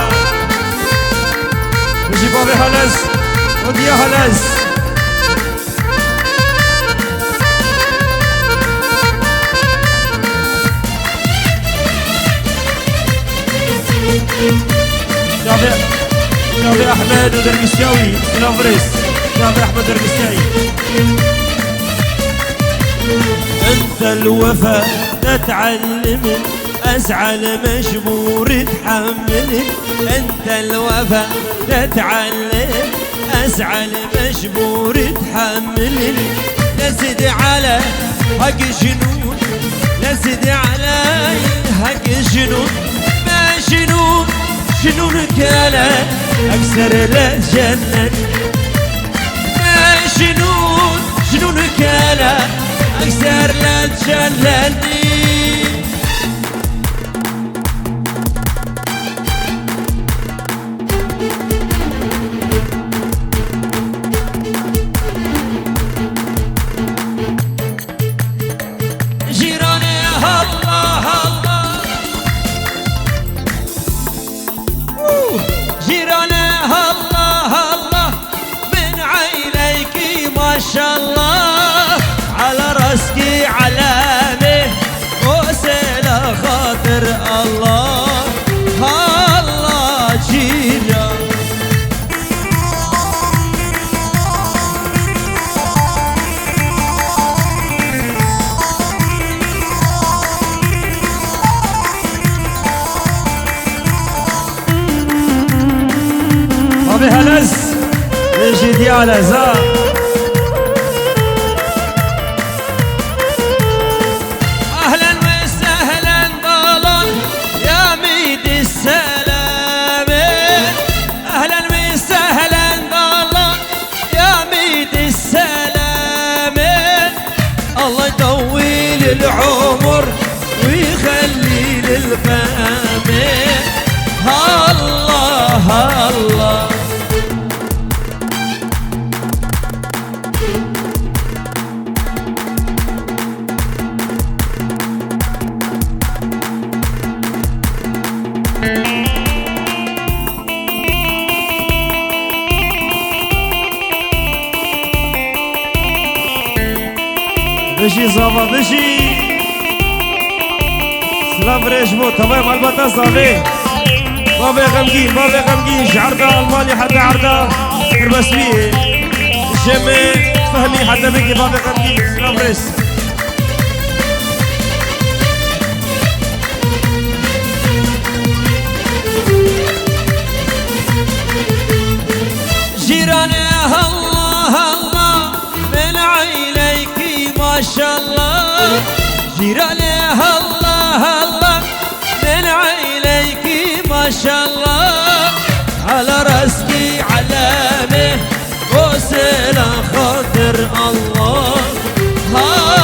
يجي بابا هلس، وديا هلس. Çavê, çavê Ehmed û Dergîşyawî, silav birêz. Çavê Ehmed Dergîşyawî. أنت الوفا تتعلمني، أزعل مجبور تحملني. أنت الوفا تتعلم، أزعل مجبور تحملني. لا زد علي هاك جنون، لا زد علي هاك جنون. ما جنون، جنون كلا أكثر لا تجنن. ما جنون، جنون كلا أكثر لا تجنن. جيراني الله الله. جيراني الله الله. من عينيكي ما شاء الله، على راسكي علامة، بوسة لخاطر الله، الله جيران. Abi Helez, Êjî Diyalez ha. العمر ويخلي للقمة. الله، الله. Bijî zava, bijî. Silav rêj bo tevayê malbata zavê. Bavê xemgîn, bavê xemgîn, ji erda Almanya heta erda Xirbesmiyê. Jemê Fehmî heta bikî, bavê xemgîn, silav rêj. جيراني، الله الله، من عيليكي ما شاء الله. جيراني، الله الله، من عيليكي ما شاء الله. على راسكي علامة، بوسة لخاطر الله.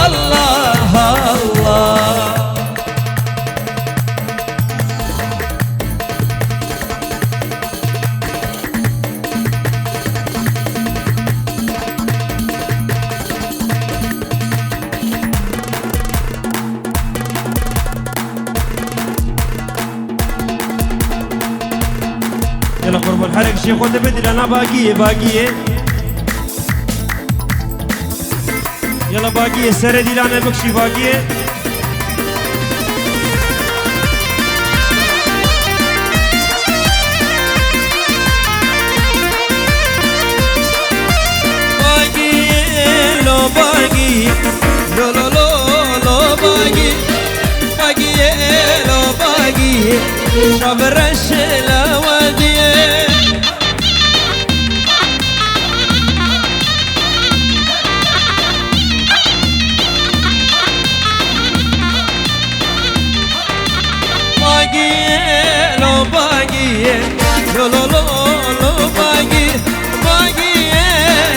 الله، الله. Yala qurban, her yek jê xwe dibe dîlana bagiyê, bagiyê. Yala bagiyê, serê dîlanê bikişî bagiyê. Bagiyê, lo bagiyê, lo, lo, lo, lo bagiyê. Bagiyê, lo bagiyê, şav reşê la wadiyê. Bagiyê, lo bagiyê, lo lo lo lo bagiyê, bagiyê,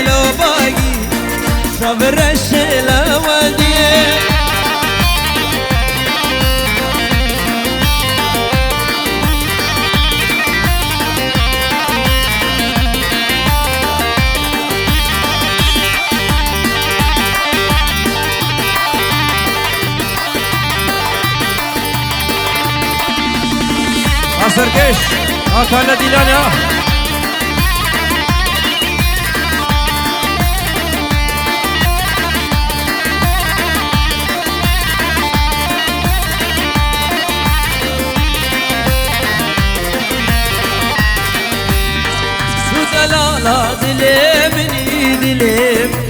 lo bagiyê, şav reşê la wadiyê. A serkeş, a kale dîlan ya. Tu delala dilê min î, dilê min.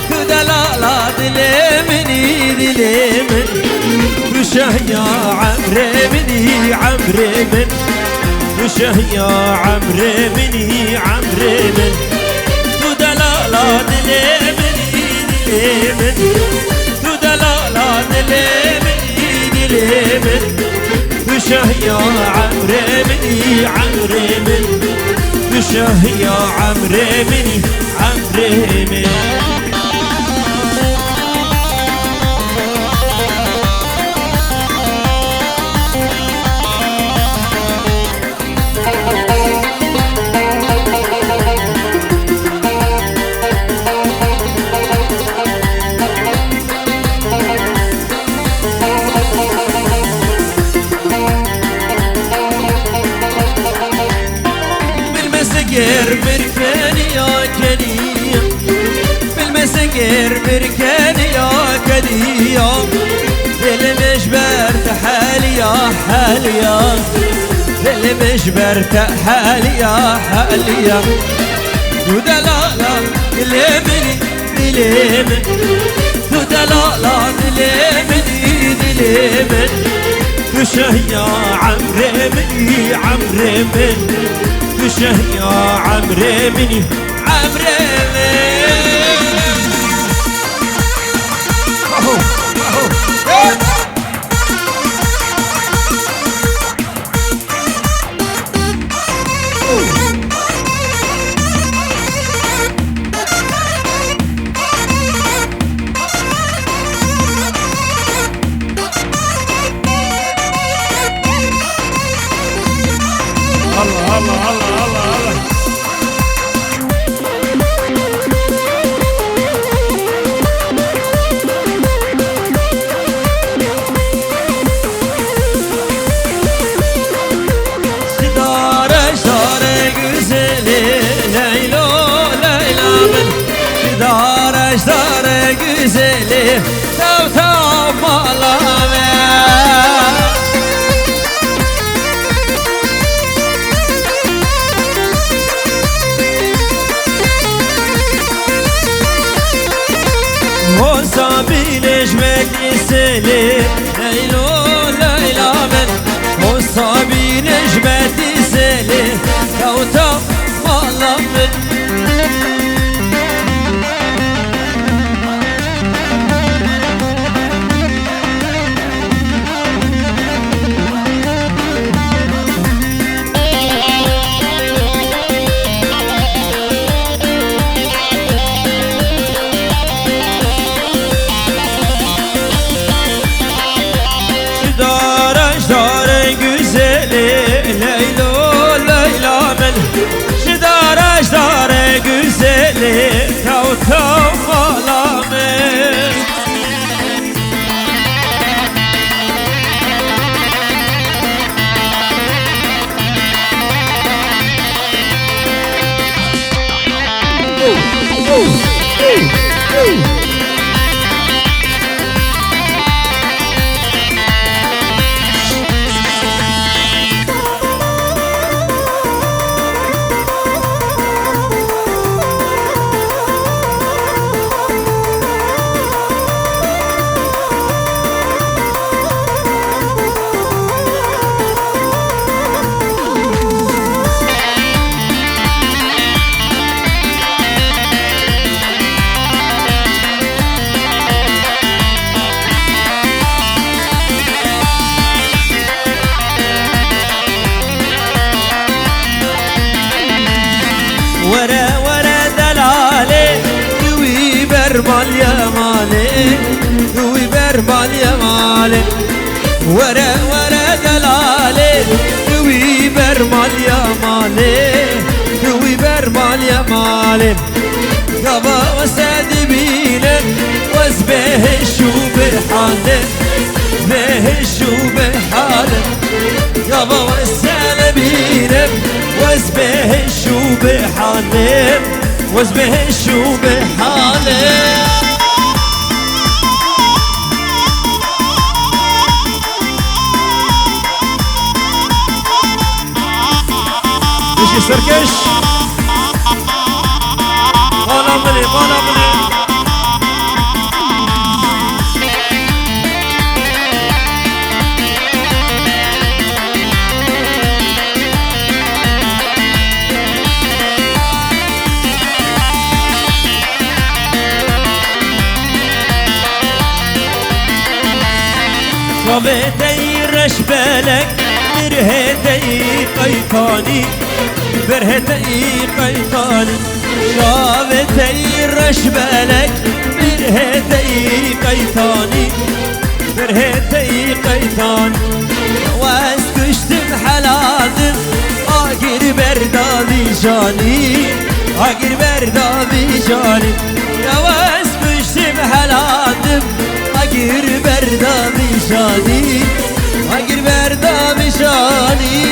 Tu delala dilê min î, dilê min. Tu şehiya emrê min î, emrê min. Tu şehiya emrê min î, emrê min. Tu delala dilê min î, dilê min. Tu delala dilê min î, dilê min. Tu şehiya emrê min î, emrê min. Tu şehiya emrê min î, emrê min. Bilmezler bir keniya keniya. Bilmezler bir keniya keniya. Dilim ji ber te heliya, heliya. Dilim ji ber te heliya, heliya. Tu delala dilê min î, dilê min. Tu delala dilê min î, dilê min. Tu şehiya emrê min î, emrê min. Tu şehiya emrê min î, emrê min. Bravo, bravo. Dare ji dare güzelî, taw taw mala me. Hosa bîne ji me dîselê, Leylo, Leyla min. Hosa bîne ji me dîselê, taw taw mala min. Ji dare ji dare güzelê, Leylo, Leyla min. Ji dare ji dare güzelê, taw taw mala min. Were were delalê, wî ber malye malê, wî ber malye malê. Were were delalê, wî ber malye malê, wî ber malye malê. Gava we se dibînim, wez bêhiş û bêhal im, bêhiş û bêhal im. Gava we se dibînim, wez bêhiş û bêhal im, wez bêhiş û bêhal im. Dişî serkeş. Mala min ê, mala min ê. Çavê te yî reş belek, birhê te yî qeytanî, birhê te yî qeytanî. Çavê te yî reş belek, birhê te yî qeytanî, birhê te yî qeytanî. Wez kuştim heladim, agir berda vî janî, agir berda vî janî. Ya wez kuştim heladim, agir berda vî janî, agir berda vî janî.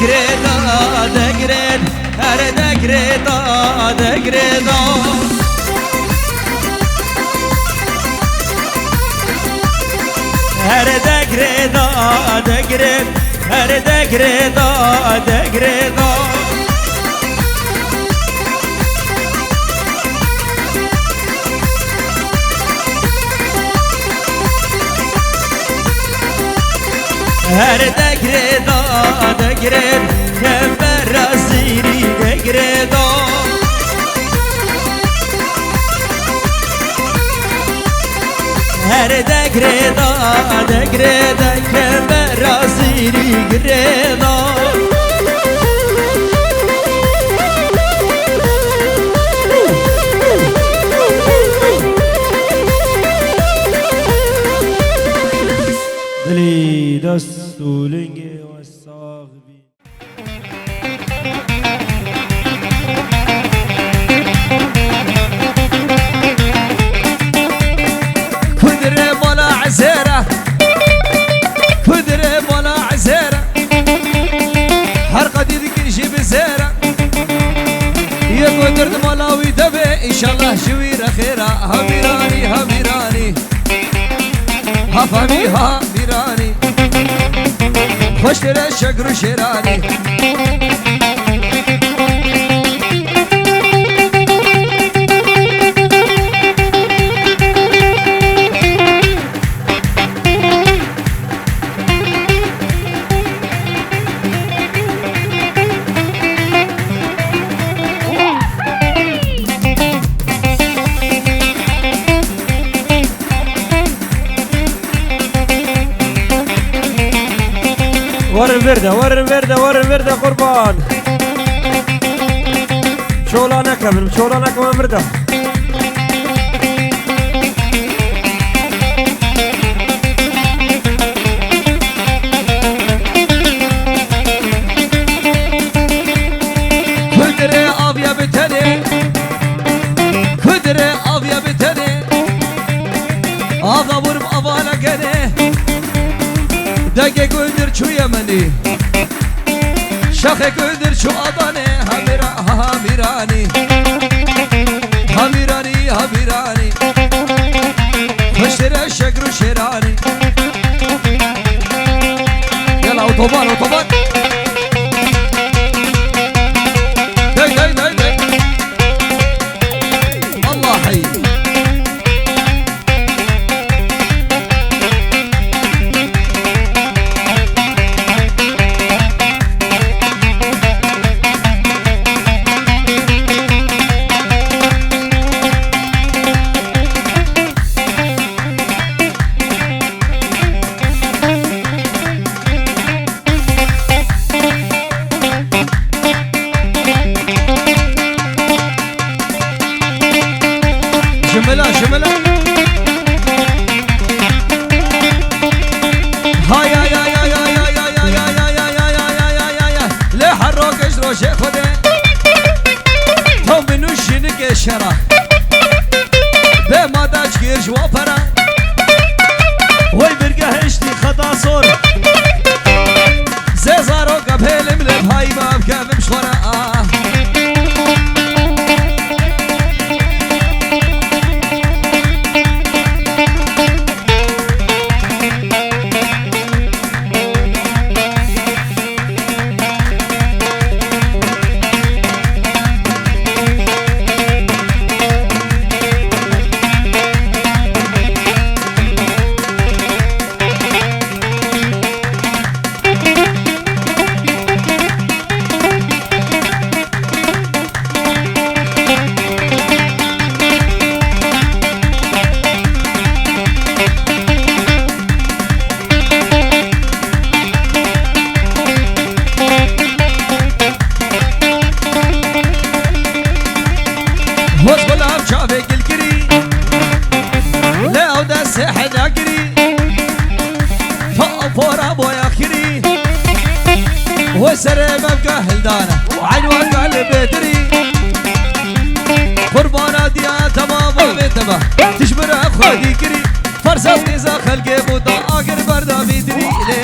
Degrê da, degrê, here degrê da, degrê da. Here degrê da, degrê, here degrê da, degrê da. Her degrê da degrê, kembera zîrî degrê da. Her degrê da degrê de, kembera zîrî girê da. Dilî, dest û lingê we sax bî. Kudre mala ezera, kudre mala Înşallah ji wî re xêra, ha Mîranî, ha Mîranî. Ha Fehmî, ha Mîranî. Xweştir e şekr û şêranî. Werin vir de, werin vir de, werin vir de qurban. Çola nekevin, çola nekevin vir de. Kudre avya bi tenê, kudre avya bi tenê. Ava vurim avala gene. Dege gundir çu Yemenî. Şaxê gundir çu Adanê. Ha Mîra-, ha, ha Mîranî. Ha Mîranî, ha Mîranî. Xweştir e şekr û şêranî. Yala otoban, otoban. Dey, dey, dey, dey. Allah hey. Jimila, jimila. Hay, hay, hay. Lê her roj rojê Xwedê. Tom binû şînikê şera. Bê ma daç gir ji wa pera. Wey birgehiştî xeta sor. Zê zaroka bêlim li payî ma bikevim ji xwe re, ah. Hoz gulav çavê gilgirî, li ew destê heda girî, fa pora boya xirî. Wê serê mevka hildana, eyn weka li bêtirî. Qurbana diya temam û bê tema, tij bira xwedî kirî. Fersa têza xelkê bû da agir berda vî dilî lê.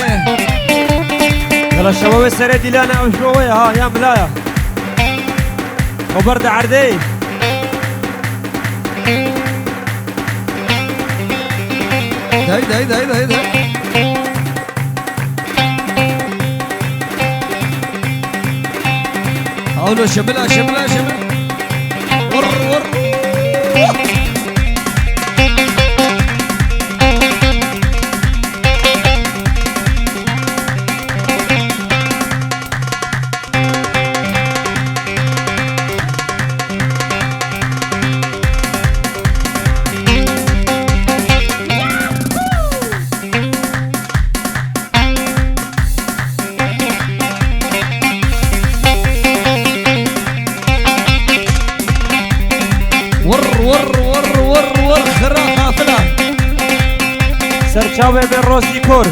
Yala şeva wê serê dîlana ew ji we ya, ha, ya milaya. Xwe ber de erdê. Dey, dey, dey, dey, dey. Awlo şemila, şemila, şemila. Vur, vur. Wurr, wurr, wurr, wurr, wurr, xira qafila. Serçavê me Rozî Kor.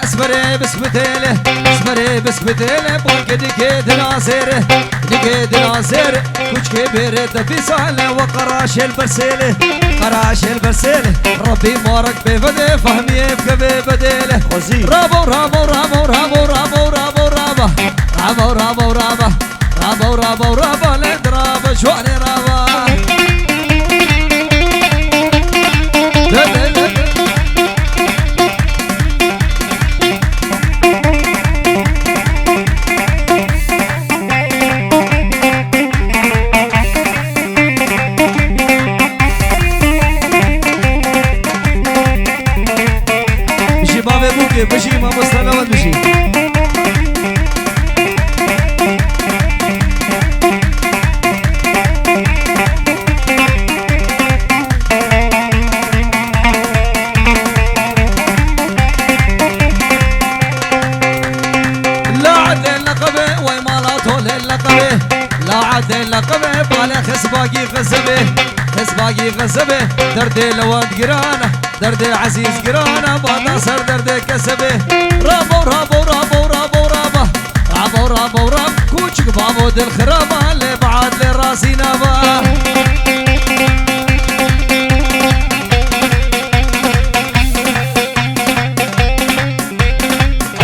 Esmerê bismutê lê. Berê biskutêle, polke dike dinazêre, dike dinazêre. Kuçkê bêrê te fîsale, we qeraşêl bersêle, qeraşêl bersêle. Rabbî marek bê vedê, fehmiyê bikeve bedêle. Xwezî. Rabo, rabo, rabo, rabo, rabo, rabo, rabo. Rabo, rabo, rabo. Rabo, rabo, rabo, lend rabo, şwanê rabo. Dö, dö, dö, dö. Bijî bavê Bûkê, bijî mamoste Lewend, bijî. La edê leqebê, wey mala to lê leqebê. La edê leqebê, balê xisbagî xizibê. Xisbagî xizibê, derdê Lewend giran e. Derdê Ezîz giran e, bata ser derdê kesebê. Rabo, rabo, rabo, rabo, rabo. Rabo, rabo, rab, kûçik bavo dil xiraba, lê baad lê razî naba.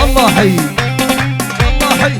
Allah hey. Allah hey.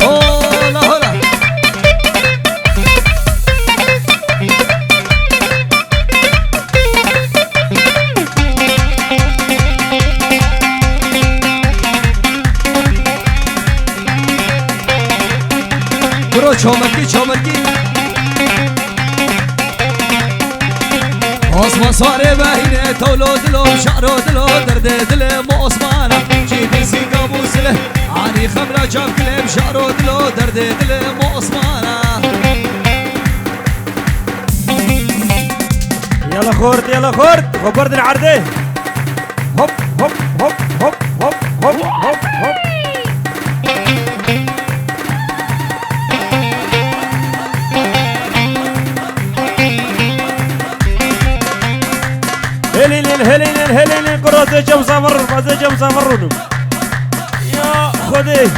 Hola, hola. Bro, çomekî, çomekî. Osman sarê behîne, tewlo dilo, şaro dilo, derdê dilê mo Osmana. Çî dizî gabû zile, anî xemra cavkilê, şaro dilo, derdê dilê mo Osmana. Yala xort, yala xort, xwe berdin erdê. Hop, hop, hop. Helîlîl, helîlîl, helîlîl, kuro zê cem zavirûn, zê cem zavirûn. Ya Xwedê.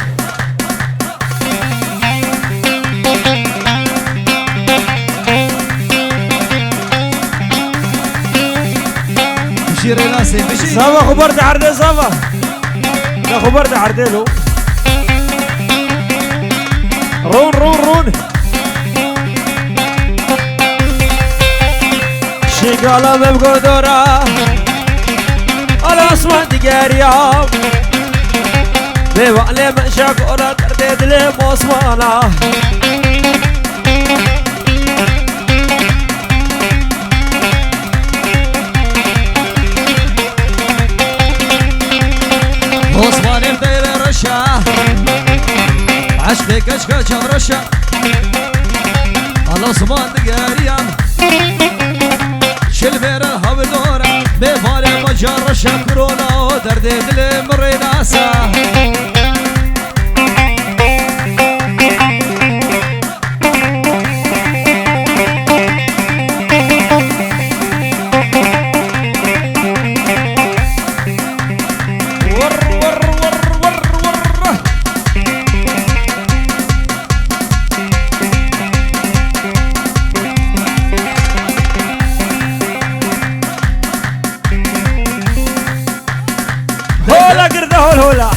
Bijî Rênasê, bijî. Zava xwe berde erdê, zava. Da xwe berde erdê lo. Rûn, rûn, rûn. Şîngala me bi godora, ala asman digeriya. Bê valê min şakora, derdê dilê mosmana. Osmanê dêre reşa, eşqê keçka çav reşa. Ala ziman digeriyan. Şilvêre hawidora, bê valê bacar reşa, kurona o derdê dilê min rê nasa. Wırr, wırr, wırr, wırr, wırr. Hola girda, hol hola.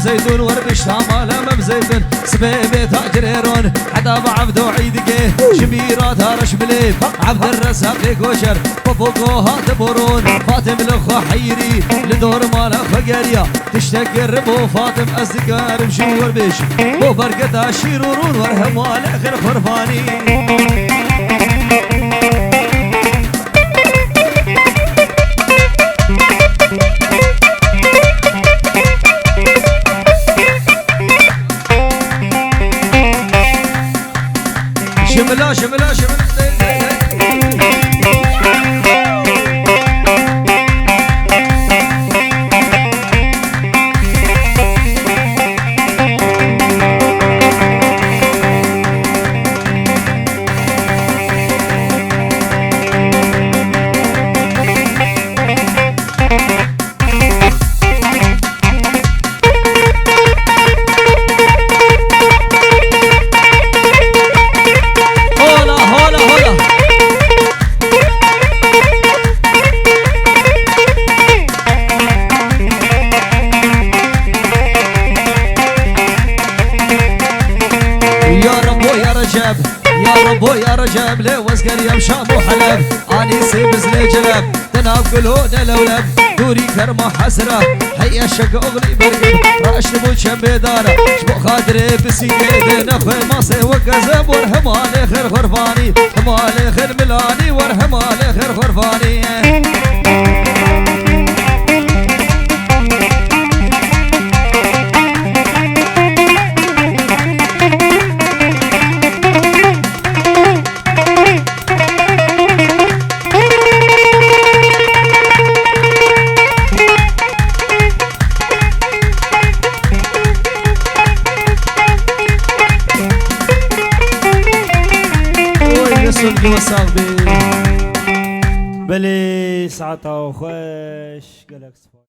Zeydûn wer bişta mala me bi Zeydûn. Sibê bê tacirê ron. Heta bi Evdo Eîdikê. Ji mîrata reş bilê. Evdir Resaqê Koçer. Popogo hate borûn. Fatim li xwe heyirî. Li dor mala xwe geriya. Tiştek kir bo Fatim ez dikarim ji wer bêjim. Bo berketa şîr û rûn wer hemalê xir qurbanî. Şimila, şimila, şimila. Hola, hola, hola. Ya Rebo ya Receb, ya Rebo ya Receb, lê wezgeriyem Şam û Heleb, anî sê bizlê celeb. Di nav gul û de lewleb, dûrî kerma hezra, hey eşek oxlî bergim, raşt bû çembê dara, ji bo xatirê pisîkê de nexwe masê we kezeb, wer hemalê xêr xurbanî, hemalê xêr milanî, wer hemalê xêr xurbanî. Oy, Resul, sax bî. Belê, saeta xweş, gelek spas.